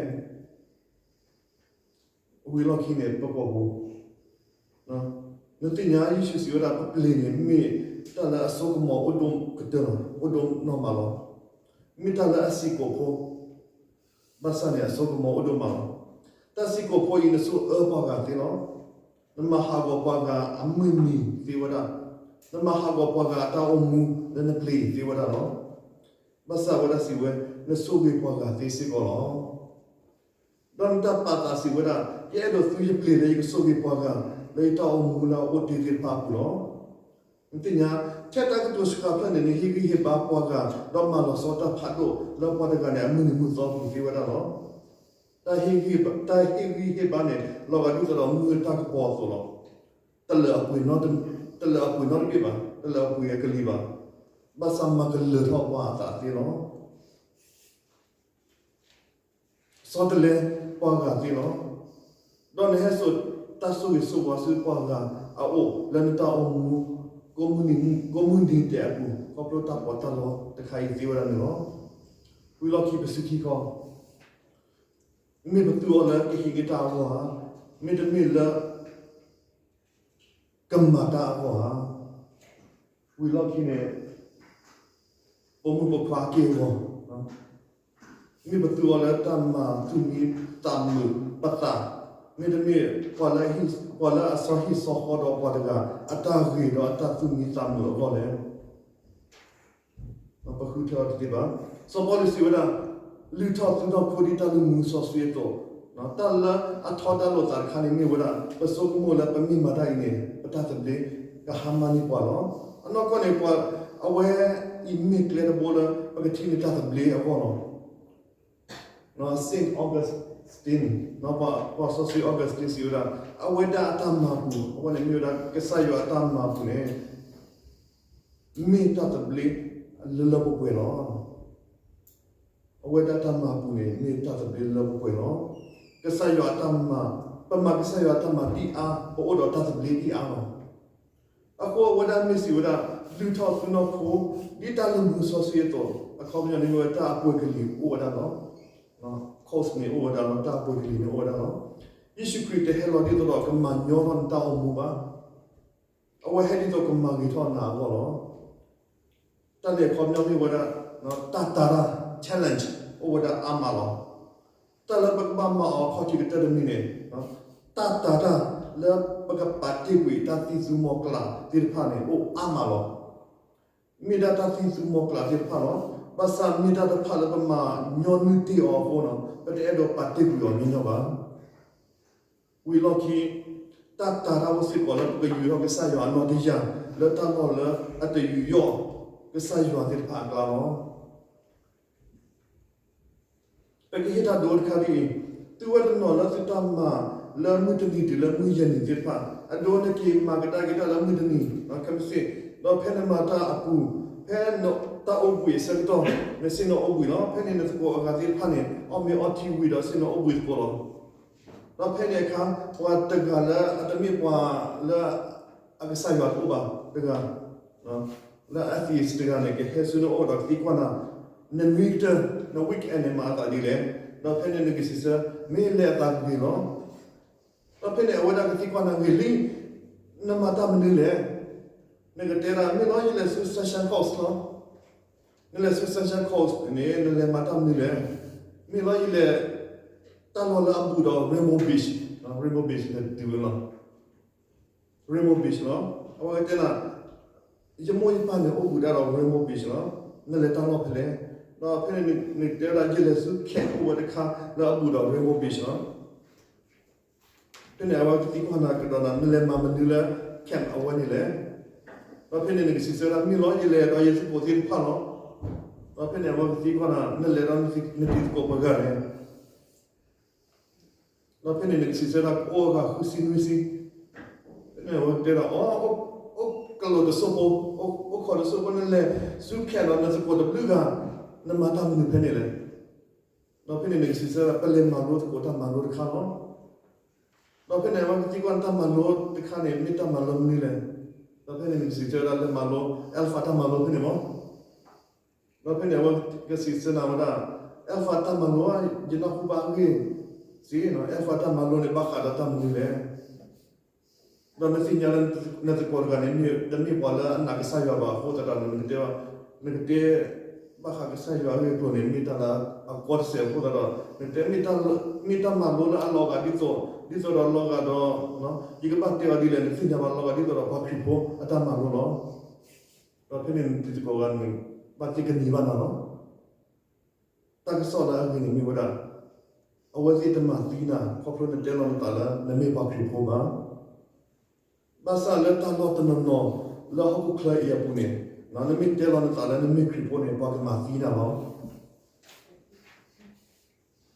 ဝံၤလီၢ်ခံန့ၣ် ပကွၢ်ပူၤ, နသ့ၣ်ညါယ့ၣ်ၡူးစံးဝဲဒၣ် ပပျ့ၤန့ၣ် မ့ၢ်တၢ်လၢအစိကမီၤအိၣ်ဒိၣ်ကတၢၢ်လီၤ, အိၣ်ဒိၣ်နီၢ်မးလီၤ. မ့ၢ်တၢ်လၢအဆံးကိာ်ဖိ, ဘၣ်ဆၣ်န့ၣ် အစိကမီၤအိၣ်ဒိၣ်မးလီၤ. တၢ်ဆံးကိာ်ဖိအံၤ နဆိၣ်အၢပှၤဂၤသ့လီၤ. နမၤဟးဂီၤပှၤဂၤအမုၢ်နံၤသ့ဝဲဒၣ်, နမၤဟးဂီၤပှၤဂၤအတၢ်အိၣ်မူလၢနပျ့ၤအံၤသ့ဝဲဒၣ်လီၤ. ဘၣ်ဆၣ်အဝဲဒၣ်စံးဝဲ, နဆိၣ်ဂ့ၤပှၤဂၤသ့စ့ၢ်ကီးလီၤ. ဒီးနတၢ်ပာ်သးစံးဝဲဒၣ်, ယအဲၣ်ဒိးသုယပျ့ၤလၢယကဆိၣ်ဂ့ၤပှၤဂၤ လၢယတၢ်အိၣ်မူလၢအအိၣ်တ့ၢ်သ့ၣ်တဖၣ်အပူၤလီၤ. နသ့ၣ်ညါ, ထဲတၢ်ကတိၤဆှးဖျၢၣ်န့ၣ် နဟ့ၣ်ဂံၢ်ဟ့ၣ်ဘါပှၤဂၤ ဒီးမၤလီၤဆီတၢ်ဖးဒိၣ်လၢပှၤတဂၤန့ၣ် အမုၢ်နံၤမုၢ်သီပူၤသ့ဝဲဒၣ်လီၤ. တၢ်ဟ့ၣ်ဂံၢ်ဟ့ၣ်ဘါန့ၣ် လီၤဂာ်ဒ်သိးဒီးမုၢ်တၢ်ကပီၤအသိးလီၤ. တလၢာ်အပှ့ၤနီတဘ့ၣ်ဘၣ်, တလၢာ်အပှ့ၤအကလံၤဘၣ်, ဘၣ်ဆၣ်မၤကလၢၤထီၣ်ပှၤအသးသ့လီၤ. ဆီတလဲပှၤဂၤသ့လီၤ. ဒီးနဟဲစိာ်တၢ်ဆိၣ်ဂ့ၤဆိၣ်ဝါဆူပှၤဂၤအအိၣ်လၢနတၢ်အိၣ်မူ ကိးမုၢ်နံၤဒဲးအပူၤ ခီဖျိတၢ်ပီးတၢ်လီတခါအံၤသ့ဝဲဒၣ်န့ၣ်လီၤ. ဝံၤလီၢ်ခံ ပစုခံခီ, မ့ၢ်ပသူအီၤလၢကဟ့ၣ်က့ၤတၢ်အဂီၢ်ဧါ, မ့တမ့ၢ်လၢ ကမၤတၢ်အဂီၢ်ဧါ. ဝံၤလီၢ်ခံန့ၣ် ပိာ်မုၣ်ပိာ်ခွါအက့ၢ်အဂီၤ, မ့ၢ်ပသူအီၤလၢတၢ်မၤသူၣ်မံသးမုာ်ပသး, မ့တမ့ၢ် ပှၤလၢအဆီဟံၣ်ဆီဃီဒီးပှၤတဂၤ အတၢ်ဂ့ၤဒီးအတၢ်သူၣ်မံသးမုာ်အဂီၢ်လဲၣ်. ပဃုထၢအီၤတသ့ဘၣ်. စီၤပီလူးစံးဝဲဒၣ်, လုၢ်ထီၣ်သုနီၢ်ခိဒ်တၢ်လုၢ်မူစီဆှံအသိး, တၢ်လၢအထီဒါလိာ်သးတခါန့ၣ်မ့ၢ်ဝဲဒၣ် ပဆိကမိၣ်လၢပမ့ၢ်မၤတၢ်အံၤန့ၣ် ပတၢ်သဘျ့ကဟါမၢ်န့ၢ်ပှၤလီၤ. အနီၢ်ကီၢ်န့ၣ် ပှၤ အဝဲအံၤမ့ၢ်ကျဲတဘိလၢ ပကထံၣ်န့ၢ်တၢ်သဘျ့အဂီၢ်လီၤ. Saint Augustine, ပှၤစီဆှံ Augustine စံးဝဲဒၣ်, အဝဲဒၣ်အတၢ်မၤပူၤ, အဝဲန့ၣ်မ့ၢ်ဝဲဒၣ် ကစၢ်ယွၤအတၢ်မၤပူၤန့ၣ် မ့ၢ်တၢ်သဘျ့လၢလၢပှဲၤပှဲၤလီၤ. အဝဲဒၣ်တၢ်မၤပူၤန့ၣ် မ့ၢ်တၢ်သဘျ့လၢလၢပှဲၤပှဲၤလီၤ. ကစၢ်ယွၤအတၢ်မၤ, ပမၤကစၢ်ယွၤအတၢ်မၤဒ်အါ, ပအိၣ်ဒီးတၢ်သဘျ့ဒ်အါလီၤ. အဃိအဝဲဒၣ်မ့ၢ်စံးဝဲဒၣ်, လုၢ်ထီၣ်သုနီၢ်ခိ ဒ်တၢ်လုၢ်မူစီဆှံအသိး, အခီပညီန့ၣ်မ့ၢ်ဝဲတၢ်အပှဲၤကလံၤအိၣ်ဝဲဒၣ်လီၤ. Cost န့ၣ်အိၣ်ဝဲဒၣ်လီၤ, တၢ်အပှဲၤကလံၤန့ၣ်အိၣ်ဝဲဒၣ်လီၤ. ယ့ၣ်ၡူးခရံာ်တဟဲလီၤဒ်သိးဒီးကမၤညီထီၣ်နတၢ်အိၣ်မူဘၣ်. အဝဲဟဲဒ်သိးကမၤဂ့ၤထီၣ်နၤအဂီၢ်လီၤ. တၢ်န့ၣ်အခီပညီမ့ၢ်ဝဲဒၣ် တၢ်တာ်တၢ် challenge အိၣ်ဝဲဒၣ်အါမးလီၤ. တၢ်လၢပကဘၣ်မၤအီၤအခီၣ်ထံးကတၢၢ်တမံၤန့ၣ်, တၢ်တာ်တၢ်လၢပကပာ်တ့ၢ်ကွံာ်တၢ်သံၣ်သူမီၤကျၢ်သ့ၣ်တဖၣ်န့ၣ် အိၣ်အါမးလီၤ. မ့ၢ်ဒၣ်တၢ်သံၣ်သူမီၤကျၢ်သ့ၣ်တဖၣ်လီၤ. ဘၣ်ဆၣ်မ့ၢ်တၢ်တဖၣ်လၢပမၤညီနုၢ်တ့ၢ်အီၤအဃိန့ၣ် ပတအဲၣ်ဒိးပာ်တ့ၢ်ကွံာ်အီၤညီညီဘၣ်. ဝံၤလီၢ်ခံ, တၢ်တာ်တၢ်အိၣ်စ့ၢ်ကီးလၢပကယူးထီၣ်ကစၢ်ယွၤအနီၢ်တယၢ် လၢတၢ်လီၢ်လၢအတယူးယီၣ်ကစၢ်ယွၤသ့ၣ်တဖၣ်အကျါလီၤ. ပကဟ့ၣ်တၢ်ဒိတခါဒ်အံၤ, သုဝဲတနီၤလၢသုတၢ်မၤလၢမုၢ်တနံၤတုၤလၢမုၢ်ယဲၢ်နံၤသ့ၣ်တဖၣ်, အဒိနက့ၤမၤကဒါက့ၤတၢ်လၢမုၢ်တနံၤ, ခဲမုၢ်ဆ့ၣ်, ဒီးဖဲနမၤတၢ်အပူၤ, ဖဲတၢ်အိၣ်ဘှံးအဆၢကတီၢ်, နဆ့ၣ်နီၤအိၣ်ဘှံးလီၤ. ဖဲန့ၣ်နသကိးအဂၤသ့ၣ်တဖၣ်န့ၣ် အီၣ်မ့ၤအီထံဝံၤဒီးဆ့ၣ်နီၤအိၣ်ဘှံးသကိးလီၤ. ဒီးဖဲန့ၣ်အခါ ပှၤတဂၤလၢအတမ့ၢ်ပှၤလၢအကစၢ်ယွၤတအိၣ်ဘၣ်တဂၤ, လၢ atheist တဂၤန့ၣ် ကဟဲဆူနအိၣ်ဒီးကသံကွၢ်နၤ, နနွံကတၢၢ် န weekend န့ၣ် မၤအသးဒ်လဲၣ်. ဒီးဖဲန့ၣ်နကစံးဆၢ, မ့ၢ်လဲၤအသးဂ့ၤလီၤ. ဒီးဖဲန့ၣ်အဝဲဒၣ်ကသံကွၢ်နၤဂ့ၤလံ, နမၤတၢ်မနုၤလဲၣ်. နကတဲဒၣ် မ့ၢ်လီၤယလဲၤဆူ Sunshine Coast လီၤ. နလဲၤဆူ Sunshine Coast န့ၣ် နလဲၤမၤတၢ်မနုၤလဲၣ်. မ့ၢ်လီၤယလဲၤ တၢ်လီၢ်လၢအဘူးဒီး Rainbow Beach, Rainbow Beach လဲၤတုၤဝဲလီၤ. Rainbow Beach လီၤ. အဝဲကတဲနၤ, ယမိၢ်ယပၢ်န့ၣ်အိၣ်ဘူးဒၣ်ဒီး Rainbow Beach လီၤ. နလဲၤတၢ်လီၢ်ဖဲလဲၣ်. ဒီးဖဲန့ၣ်နတဲဝဲဒၣ် ယလဲၤဆူ camp အိၣ်ဝဲတခါလၢအဘူးဒီး Rainbow Beach လီၤ. ဖဲန့ၣ်အဝဲကသံကွၢ်နၤကဒီးနၤ နလဲၤမၤမနုၤလၢ camp အဝဲန့ၣ်လဲၣ်. ဒီးဖဲန့ၣ်နကစံးဆၢဒၣ် မ့ၢ်လီၤ ယလဲၤဒီးယသကိးသ့ၣ်တဖၣ်လီၤ. ဒီးဖဲန့ၣ်အဝဲကသံကွၢ်နၤ နလဲၤဒီးနတံၤသကိးပှဲၤဂၤလဲၣ်. ဒီးဖဲန့ၣ်နကစံးဆၢဒၣ် အိၣ်အဂၤဃုဆံနွံဆံ. ဖဲန့ၣ်အဝဲတဲဒၣ် အိၣ်ကလီၤတစိၢ်ဖိ, အိၣ်ခိးတစိၢ်ဖိ နလဲၤဆူခဲးဒီးနသကိးတဘျုးဂၤ, နမၤတၢ်မနုၤဖဲန့ၣ်လဲၣ်. ဒီးဖဲန့ၣ်နကစံးဆၢဒၣ် ပလဲၤမၤလိသကိးတၢ်မၤလိတခါလီၤ. ဒီးဖဲန့ၣ်အဝဲကသံကွၢ်နၤ တၢ်မၤလိတခါန့ၣ် မ့ၢ်တၢ်မၤလိမနုၤလဲၣ်. ဒီးဖဲန့ၣ်နကစံးဆၢဒၣ် လဲၤမၤလိ Alpha တၢ်မၤလိဖဲန့ၣ်မး. ဒီးဖဲန့ၣ်အဝဲကစံးဆၢနၤဝဲဒၣ် Alpha တၢ်မၤလိ ယနၢ်ဟူဘၣ်အဂ့ၢ်စ့ၢ်, Alpha တၢ်မၤလိန့ၣ် ဘၣ်ဃးဒီးတၢ်မနုၤလဲၣ်. ဒီးနသ့ၣ်ညါလၢ နသကိးတဂၤန့ၣ် တမ့ၢ်ပှၤလၢအနာ်ကစၢ်ယွၤဘၣ်အဃိသတးဒီး နကတဲ နကတဲ ဘၣ်ဃးကစၢ်ယွၤအဂ့ၢ်အကျိၤန့ၣ် မ့ၢ်တၢ်လၢအကီတစဲးအဃိသတးဒီး နတဲ မ့ၢ်တၢ်မၤလိလၢအလီၤဂာ်ဒ်သိး ဒ်သိးဒီးလီၤဂာ်ဒီး ယကဘၣ်တဲအီၤဒ်လဲၣ် နသ့ၣ်ညါဘၣ်လီၤဂာ်ဒ်သိးဒီး ပှၤခရံာ်ဖိအတၢ်မၤလိလီၤ. ဒီးဖဲန့ၣ်နတံၤသကိးဂၤန့ၣ် ဘၣ်သ့ၣ်ကနံၤဘၣ်နၤလီၤ. တၢ်ကစီၣ်လၢအဂ့ၤန့ၣ်မ့ၢ်ဝဲဒၣ် အဝဲသ့ၣ်တမၤသံနၤ ခီဖျိနတဲလီၤနသးလၢ နမ့ၢ်ပှၤခရံာ်ဖိဘၣ်. ဘၣ်ဆၣ်လၢတၢ်လီၢ်တနီၤနီၤ လၢဟီၣ်ခိၣ်ချၢအံၤအပူၤန့ၣ် နမ့ၢ်တဲလီၤနသးလၢနမ့ၢ်ခရံာ်ဖိန့ၣ် ပှၤကမၤသံနၤလီၤ.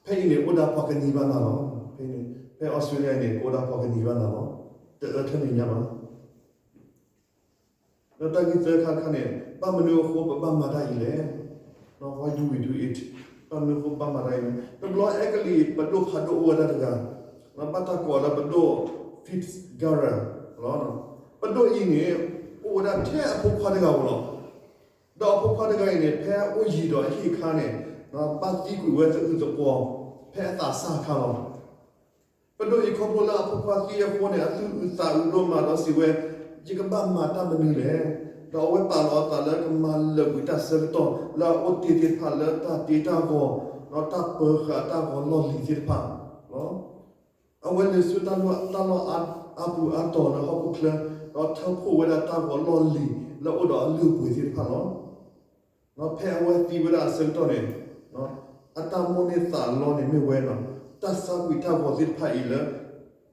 ဖဲအံၤန့ၣ် အိၣ်ဒၣ်ပှၤကနံၤဘၣ်နၤလီၤ. ဖဲ ဖဲအီစထြ့လယါအံၤန့ၣ် ကအိၣ်ဒၣ်ပှၤကနံၤဘၣ်နၤလီၤ. တအၢထဲန့ၣ်ညါဘၣ်. ဒီးတၢ်ဂ့ၢ်သၢခါတခါန့ၣ် ဘၣ်မနုၤအဃိပဘၣ်မၤတၢ်အံၤလဲၣ်. Why do we do it? ဘၣ်မနုၤအဃိပဘၣ်မၤတၢ်အံၤလဲၣ်. တဘျီအဲကလံးပဒိၣ်ဖးဒိၣ်အိၣ်ဝဲဒၣ်တဂၤ, ဘၣ်တၢ်ကိးလၢပဒိၣ် Fitzgerald လီၤ. ပဒိၣ်အံၤန့ၣ် အိၣ်ဝဲဒၣ်ထဲအဖိခွါတဂၤဧိၤလီၤ. ဒီးအဖိခွါတဂၤအံၤန့ၣ် ဖဲအအိၣ်ယံာ်ဒီးအဟံၣ်အခါန့ၣ် ဘၣ်သံကွံာ်ဝဲသအုးသပှီၤ ဖဲအသးစၢ်အခါလီၤ. ပဒိၣ်အံၤခီဖျိလၢအဖိခွါသံအဃိန့ၣ် အသူၣ်အုးသးအုးဒိၣ်မးဒီးစံးဝဲ, ယကဘၣ်မၤတၢ်မနုၤလဲၣ်. ဒီးအဝဲပာ်လီၤအသးလၢကမၤလၢာ်ကွံာ်တၢ်ဆၢကတီၢ်လၢအအိၣ်တ့ၢ်သ့ၣ်တဖၣ်လၢတၢ်တ့တၢ်ဂီၤ, ဒီးတၢ်ပၢဃာ်တၢ်ဂီၤလီၢ်လံၤသ့ၣ်တဖၣ်လီၤ. အဝဲလဲၤဆူတၢ်လီၢ်အါပူၤအါတီၤလၢဟီၣ်ခိၣ်ချၢ, ဒီးထၢဖှိၣ်ဝဲဒၣ်တၢ်ဂီၤလီၢ်လံၤလၢအအိၣ်ဒီးအလုၢ်အပှ့ၤသ့ၣ်တဖၣ်လီၤ. ဒီးဖဲအဝဲသံဝဲဒၣ်အဆၢကတီၢ်န့ၣ်, အတၢ်မိၣ်န့ၢ်သးလီန့ၣ်မ့ၢ်ဝဲ, တၢ်ဆါကွံာ်တၢ်ဂီၤသ့ၣ်တဖၣ်အံၤလၢ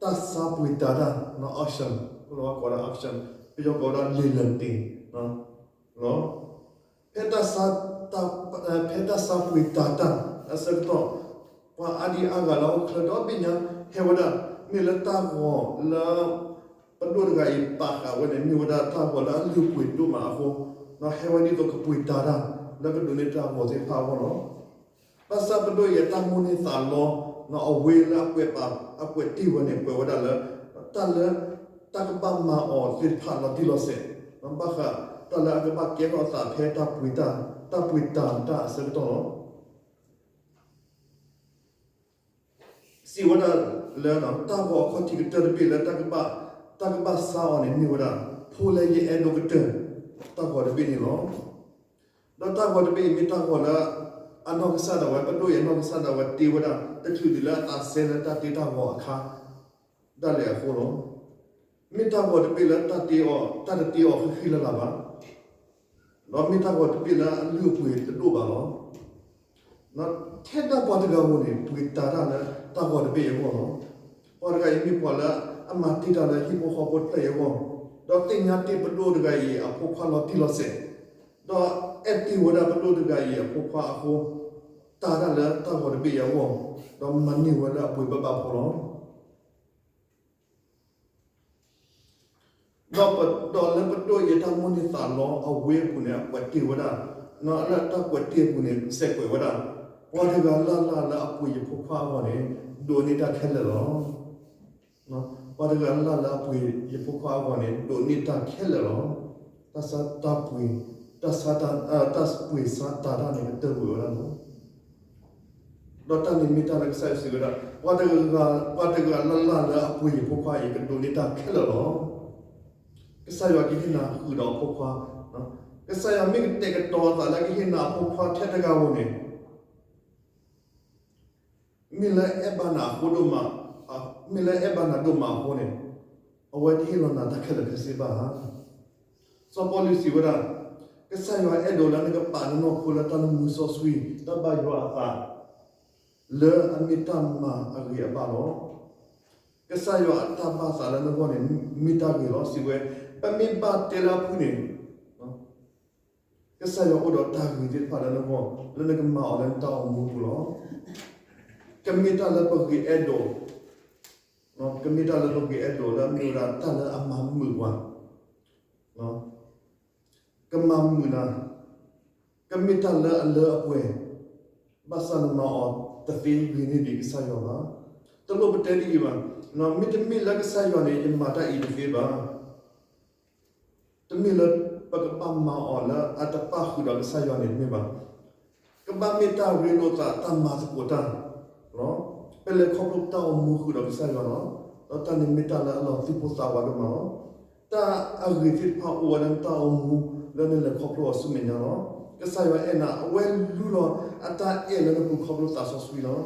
တၢ်ဆါပှ့ၤတၤတၢ်, auction, ကိးလီၤဝဲကိးဝဲဒၣ် auction, ပယီၤကိးဝဲဒၣ်လ့ၤလၢတ့ၤလီၤ. ဖဲတၢ်ဆါ, ဖဲတၢ်ဆါပှ့ၤတၤတၢ်အဆၢကတီၢ်, ပှၤအါဒံအါဂၤလၢဟီၣ်ခိၣ်ချၢဒီဘ့ၣ်ညါဟဲဝဲဒၣ်, မ့ၢ်လၢတၢ်ဂီၤလၢ ပဒိၣ်တဂၤအံၤပာ်ဃာ်ဝဲန့ၣ် မ့ၢ်ဝဲဒၣ်တၢ်ဂီၤလၢအလုၢ်အပှ့ၤဒိၣ်မးအဃိ, ဒီးဟဲဝဲဒ်သိးကပှ့ၤတၤတၢ်လၢကဒိးန့ၢ်တၢ်ဂီၤသ့ၣ်တဖၣ်အဂီၢ်လီၤ. ဘၣ်ဆၣ်ပဒိၣ်အံၤအတၢ်မိၣ်န့ၢ်သးလီ, အဝဲလၢအကွဲးပာ်, အကွဲးတ့ၢ်ဝဲန့ၣ် ကွဲးဝဲဒၣ်လၢ တၢ်လၢ တၢ်ကဘၣ်မၤအီၤသ့ၣ်တဖၣ်လီၤတံၢ်လီၤဆဲး, ဘၣ်ဃးတၢ်လၢအကဘၣ်ကဲထီၣ်အသးဖဲတၢ်ပှ့ၤတၤ, တၢ်ပှ့ၤတၤတၢ်အဆၢကတီၢ်လီၤ. စံးဝဲဒၣ်လၢ တၢ်ဂီၤအခီၣ်ထံးကတၢၢ်တဘ့ၣ်လၢ တၢ်ကဘၣ်ဆါအီၤန့ၣ်မ့ၢ်ဝဲဒၣ် ဖိလၢယအဲၣ်ဒိၣ်ကတၢၢ် တၢ်ဂီၤတဘ့ၣ်န့ၣ်လီၤ. ဒီးတၢ်ဂီၤတဘ့ၣ်အံၤမ့ၢ်တၢ်ဂီၤလၢ အနီၢ်ကစၢ်ဒၣ်ဝဲ ပဒိၣ်အံၤအနီၢ်ကစၢ်ဒၣ်ဝဲတ့ဝဲဒၣ် တချုးဒံးလၢအသးစဲလၢတၢ်တ့တၢ်ဂီၤအခါ ဒၣ်လဲာ်အဃိလီၤ. မ့ၢ်တၢ်ဂီၤတဘ့ၣ်လၢတၢ်တ့အီၤ, တၢ်တတ့အီၤဃံဃံလၤလၤဘၣ်. ဒီးမ့ၢ်တၢ်ဂီၤတဘ့ၣ်လၢအလုၢ်အပှ့ၤတဒိၣ်ဘၣ်လီၤ. ထဲဒၣ်ပှၤတဂၤဧိၤန့ၣ် ပှ့ၤတၤတၢ်လၢတၢ်ဂီၤတဘ့ၣ်အဂီၢ်လီၤ. ပှၤတဂၤအံၤမ့ၢ်ပှၤလၢအမၤတ့ၢ်တၢ်လၢဟံၣ်ဖိဃီဖိတဖျၢၣ်အံၤအဂီၢ်, ဒီးသ့ၣ်ညါတ့ၢ်ပဒိၣ်တဂၤအံၤအဖိခွါလီၤတံၢ်လီၤဆဲး, ဒီးအဲၣ်တ့ၢ်ဝဲဒၣ်ပဒိၣ်တဂၤအံၤအဖိခွါအဃိ, တၤတၢ်လၢတၢ်ဂီၤတဘ့ၣ်အံၤအဂီၢ်, ဒီးမၤန့ၢ်ဝဲလၢအပှ့ၤဘၣ်ဘၣ်ဖိလီၤ. ဒီးပဒီးလၢပဒိၣ်အံၤတၢ်မိၣ်န့ၢ်သးလီအဝဲအပူၤန့ၣ် အကွဲးတ့ၢ်ဝဲဒၣ်, လၢတၢ်ကွဲးတ့ၢ်အပူၤန့ၣ် စဲးကွဲးဝဲဒၣ်, ပှၤတဂၤလၢ်လၢ်လၢအပှ့ၤယဖိခွါအဂီၢ်န့ၣ် ဒိးန့ၢ်တၢ်ခဲလၢာ်လီၤ. ပှၤတဂၤလၢ်လၢ်လၢအပှ့ၤယဖိခွါအဂီၢ်န့ၣ် ဒိးန့ၢ်တၢ်ခဲလၢာ်လီၤ. တၢ်ဆါ, တၢ်ပှ့ၤ, တၢ်ဆါ, တၢ်ပှ့ၤဆါတၤတၢ်န့ၣ် ကတၢၢ်ကွံာ်ဝဲဒၣ်လီၤ. ဒီးတၢ်န့ၣ်မ့ၢ်တၢ်လၢကစၢ်ယွၤစံးဝဲဒၣ်, ပှၤတဂၤ, ပှၤတဂၤလၢ်လၢ်လၢအပှ့ၤယဖိခွါအံၤ ကဒိးန့ၢ်တၢ်ခဲလၢာ်လီၤ. ကစၢ်ယွၤကဟ့ၣ်နၤဃုာ်ဒီးအဖိခွါ, ကစၢ်ယွၤမ့ၢ်ကတဲာ်ကတီၤအသးလၢကဟ့ၣ်နၤအဖိခွါထဲတဂၤဧိၤန့ၣ် မ့ၢ်လၢအဲၣ်ဘၣ်နၤအဃိဒိၣ်မး, မ့ၢ်လၢအဲၣ်ဘၣ်နၤဒိၣ်မးအဃိန့ၣ်, အဝဲတဟ့ၣ်လီၤနၤတၢ်ခဲလၢာ်ခဲဆ့ဘၣ်ဧါ. စီၤပီလူးစံးဝဲဒၣ်, ကစၢ်ယွၤအဲၣ်ဒိးလၢနကပာ်နနီၢ်ခိလၢတၢ်လုၢ်မူစီဆှံ, တၢ်ဘၣ်ယွၤအသး, လၢအမ့ၢ်တၢ်မၤအဂ့ၤအဘၣ်လီၤ. ကစၢ်ယွၤအတၢ်ဘၣ်သးလၢနဂီၢ်န့ၣ် မ့ၢ်တၢ်ဂ့ၤလီၤ စံးဝဲ, ပမ့ၢ်ဘၣ်တဲလၢအဖုၣ်န့ၣ်, ကစၢ်ယွၤအိၣ်ဒီးတၢ်ဂ့ၤသ့ၣ်တဖၣ်လၢနဂီၢ်, လၢနကမၤအီၤလၢနတၢ်အိၣ်မူအပူၤလီၤ. ကမ့ၢ်တၢ်လၢပဂ့ၤအဲၣ်ဒိး, ကမ့ၢ်တၢ်လၢပဂ့ၤအဲၣ်ဒိးလၢအမ့ၢ်ဝဲဒၣ်တၢ်လၢအမၤမုာ်ပှၤ, ကမၤမုာ်နၤ, ကမ့ၢ်တၢ်လၢအလၢအပှဲၤ, ဘၣ်ဆၣ်နမၤအီၤတသ့ဂ့ၤန့ၢ်ဒံးကစၢ်ယွၤဘၣ်. တလိၣ်ပတဲဒ်အံၤဘၣ်, မ့တမ့ၢ်လၢကစၢ်ယွၤန့ၣ် ယမၤတၢ်အံၤတသ့ဘၣ်. တမ့ၢ်လၢပကဘၣ်မၤအီၤလၢအတပၣ်ဃုာ်ဒီးကစၢ်ယွၤန့ၣ်တမ့ၢ်ဘၣ်. ကဘၣ်မ့ၢ်တၢ်ရ့လိာ်သး တၢ်မၤသကိးတၢ်လီၤ. ပလဲၤခီဖျိပတၢ်အိၣ်မူဃုာ်ဒီးကစၢ်ယွၤလီၤ. ဒီးတၢ်န့ၣ်မ့ၢ်တၢ်လၢအလီၤသူၣ်ပိၢ်သးဝးဒိၣ်မးလီၤ. တၢ်အဂ့ၤသ့ၣ်တဖၣ်အိၣ်ဝဲလၢနတၢ်အိၣ်မူ လၢနလဲၤခီဖျိအီၤဆူမဲာ်ညါလီၤ. ကစၢ်ယွၤအဲၣ်နၤ, အဝဲလူလီၤအတၢ်အဲၣ်လၢနပူၤခီဖျိသးစီဆှံလီၤ.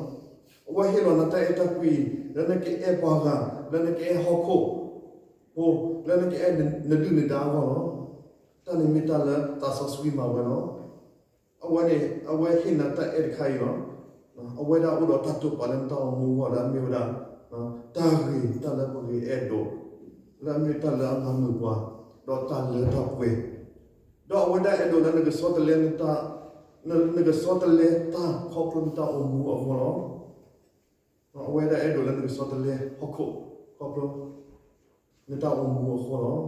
အဝဲဟ့ၣ်လီၤနၤတၢ်အဲၣ်တၢ်ကွံ လၢနကအဲၣ်ပှၤဂၤ, လၢနကအဲၣ်ဟီၣ်ခိၣ်ဖိ, လၢနကအဲၣ်နဒုၣ်နဒါအဂီၢ်လီၤ. တၢ်န့ၣ်မ့ၢ်တၢ်လၢသးစီဆှံမၤဝဲလီၤ. အဝဲန့ၣ် အဝဲဟ့ၣ်နၤတၢ်အဲၣ်တခါအံၤလီၤ. အဝဲဒၣ်အိၣ်ဒီးတၢ်တိာ်ပာ်လၢနတၢ်အိၣ်မူအဂီၢ်လၢအမ့ၢ်ဝဲဒၣ် တၢ်ဂ့ၤ, တၢ်လၢပဂ့ၤအဲၣ်ဒိး, လၢအမ့ၢ်တၢ်လၢအမၤမုာ်ပှၤ, ဒီးတၢ်လၢတၢ်ပှဲၤ, ဒီးအဝဲဒၣ်အဲၣ်ဒိးလၢနကဆီတလဲ, နကဆီတလဲတၢ်ခီဖျိနတၢ်အိၣ်မူအဂီၢ်လီၤ. အဝဲဒၣ်အဲၣ်ဒိးလၢနကဆီတလဲဟီၣ်ခိၣ်ခီဖျိ နတၢ်အိၣ်မူအဃိလီၤ.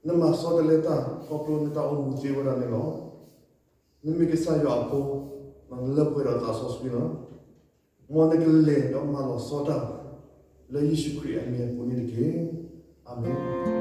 နမၤဆီတလဲတၢ်ခီဖျိနတၢ်အိၣ်မူသ့ဝဲဒၣ်န့ၣ်လီၤ. နမ့ၢ်ကစၢ်ယွၤအဖိ, နလၢပှဲၤဒီးသးစီဆှံလီၤ. မ်နကလဲၤဒီးမၤလီၤဆီတၢ် လၢယ့ၣ်ၡူးခရံာ်အမံၤအပူၤန့ၣ်တက့ၢ်. အၤမ့ၣ်.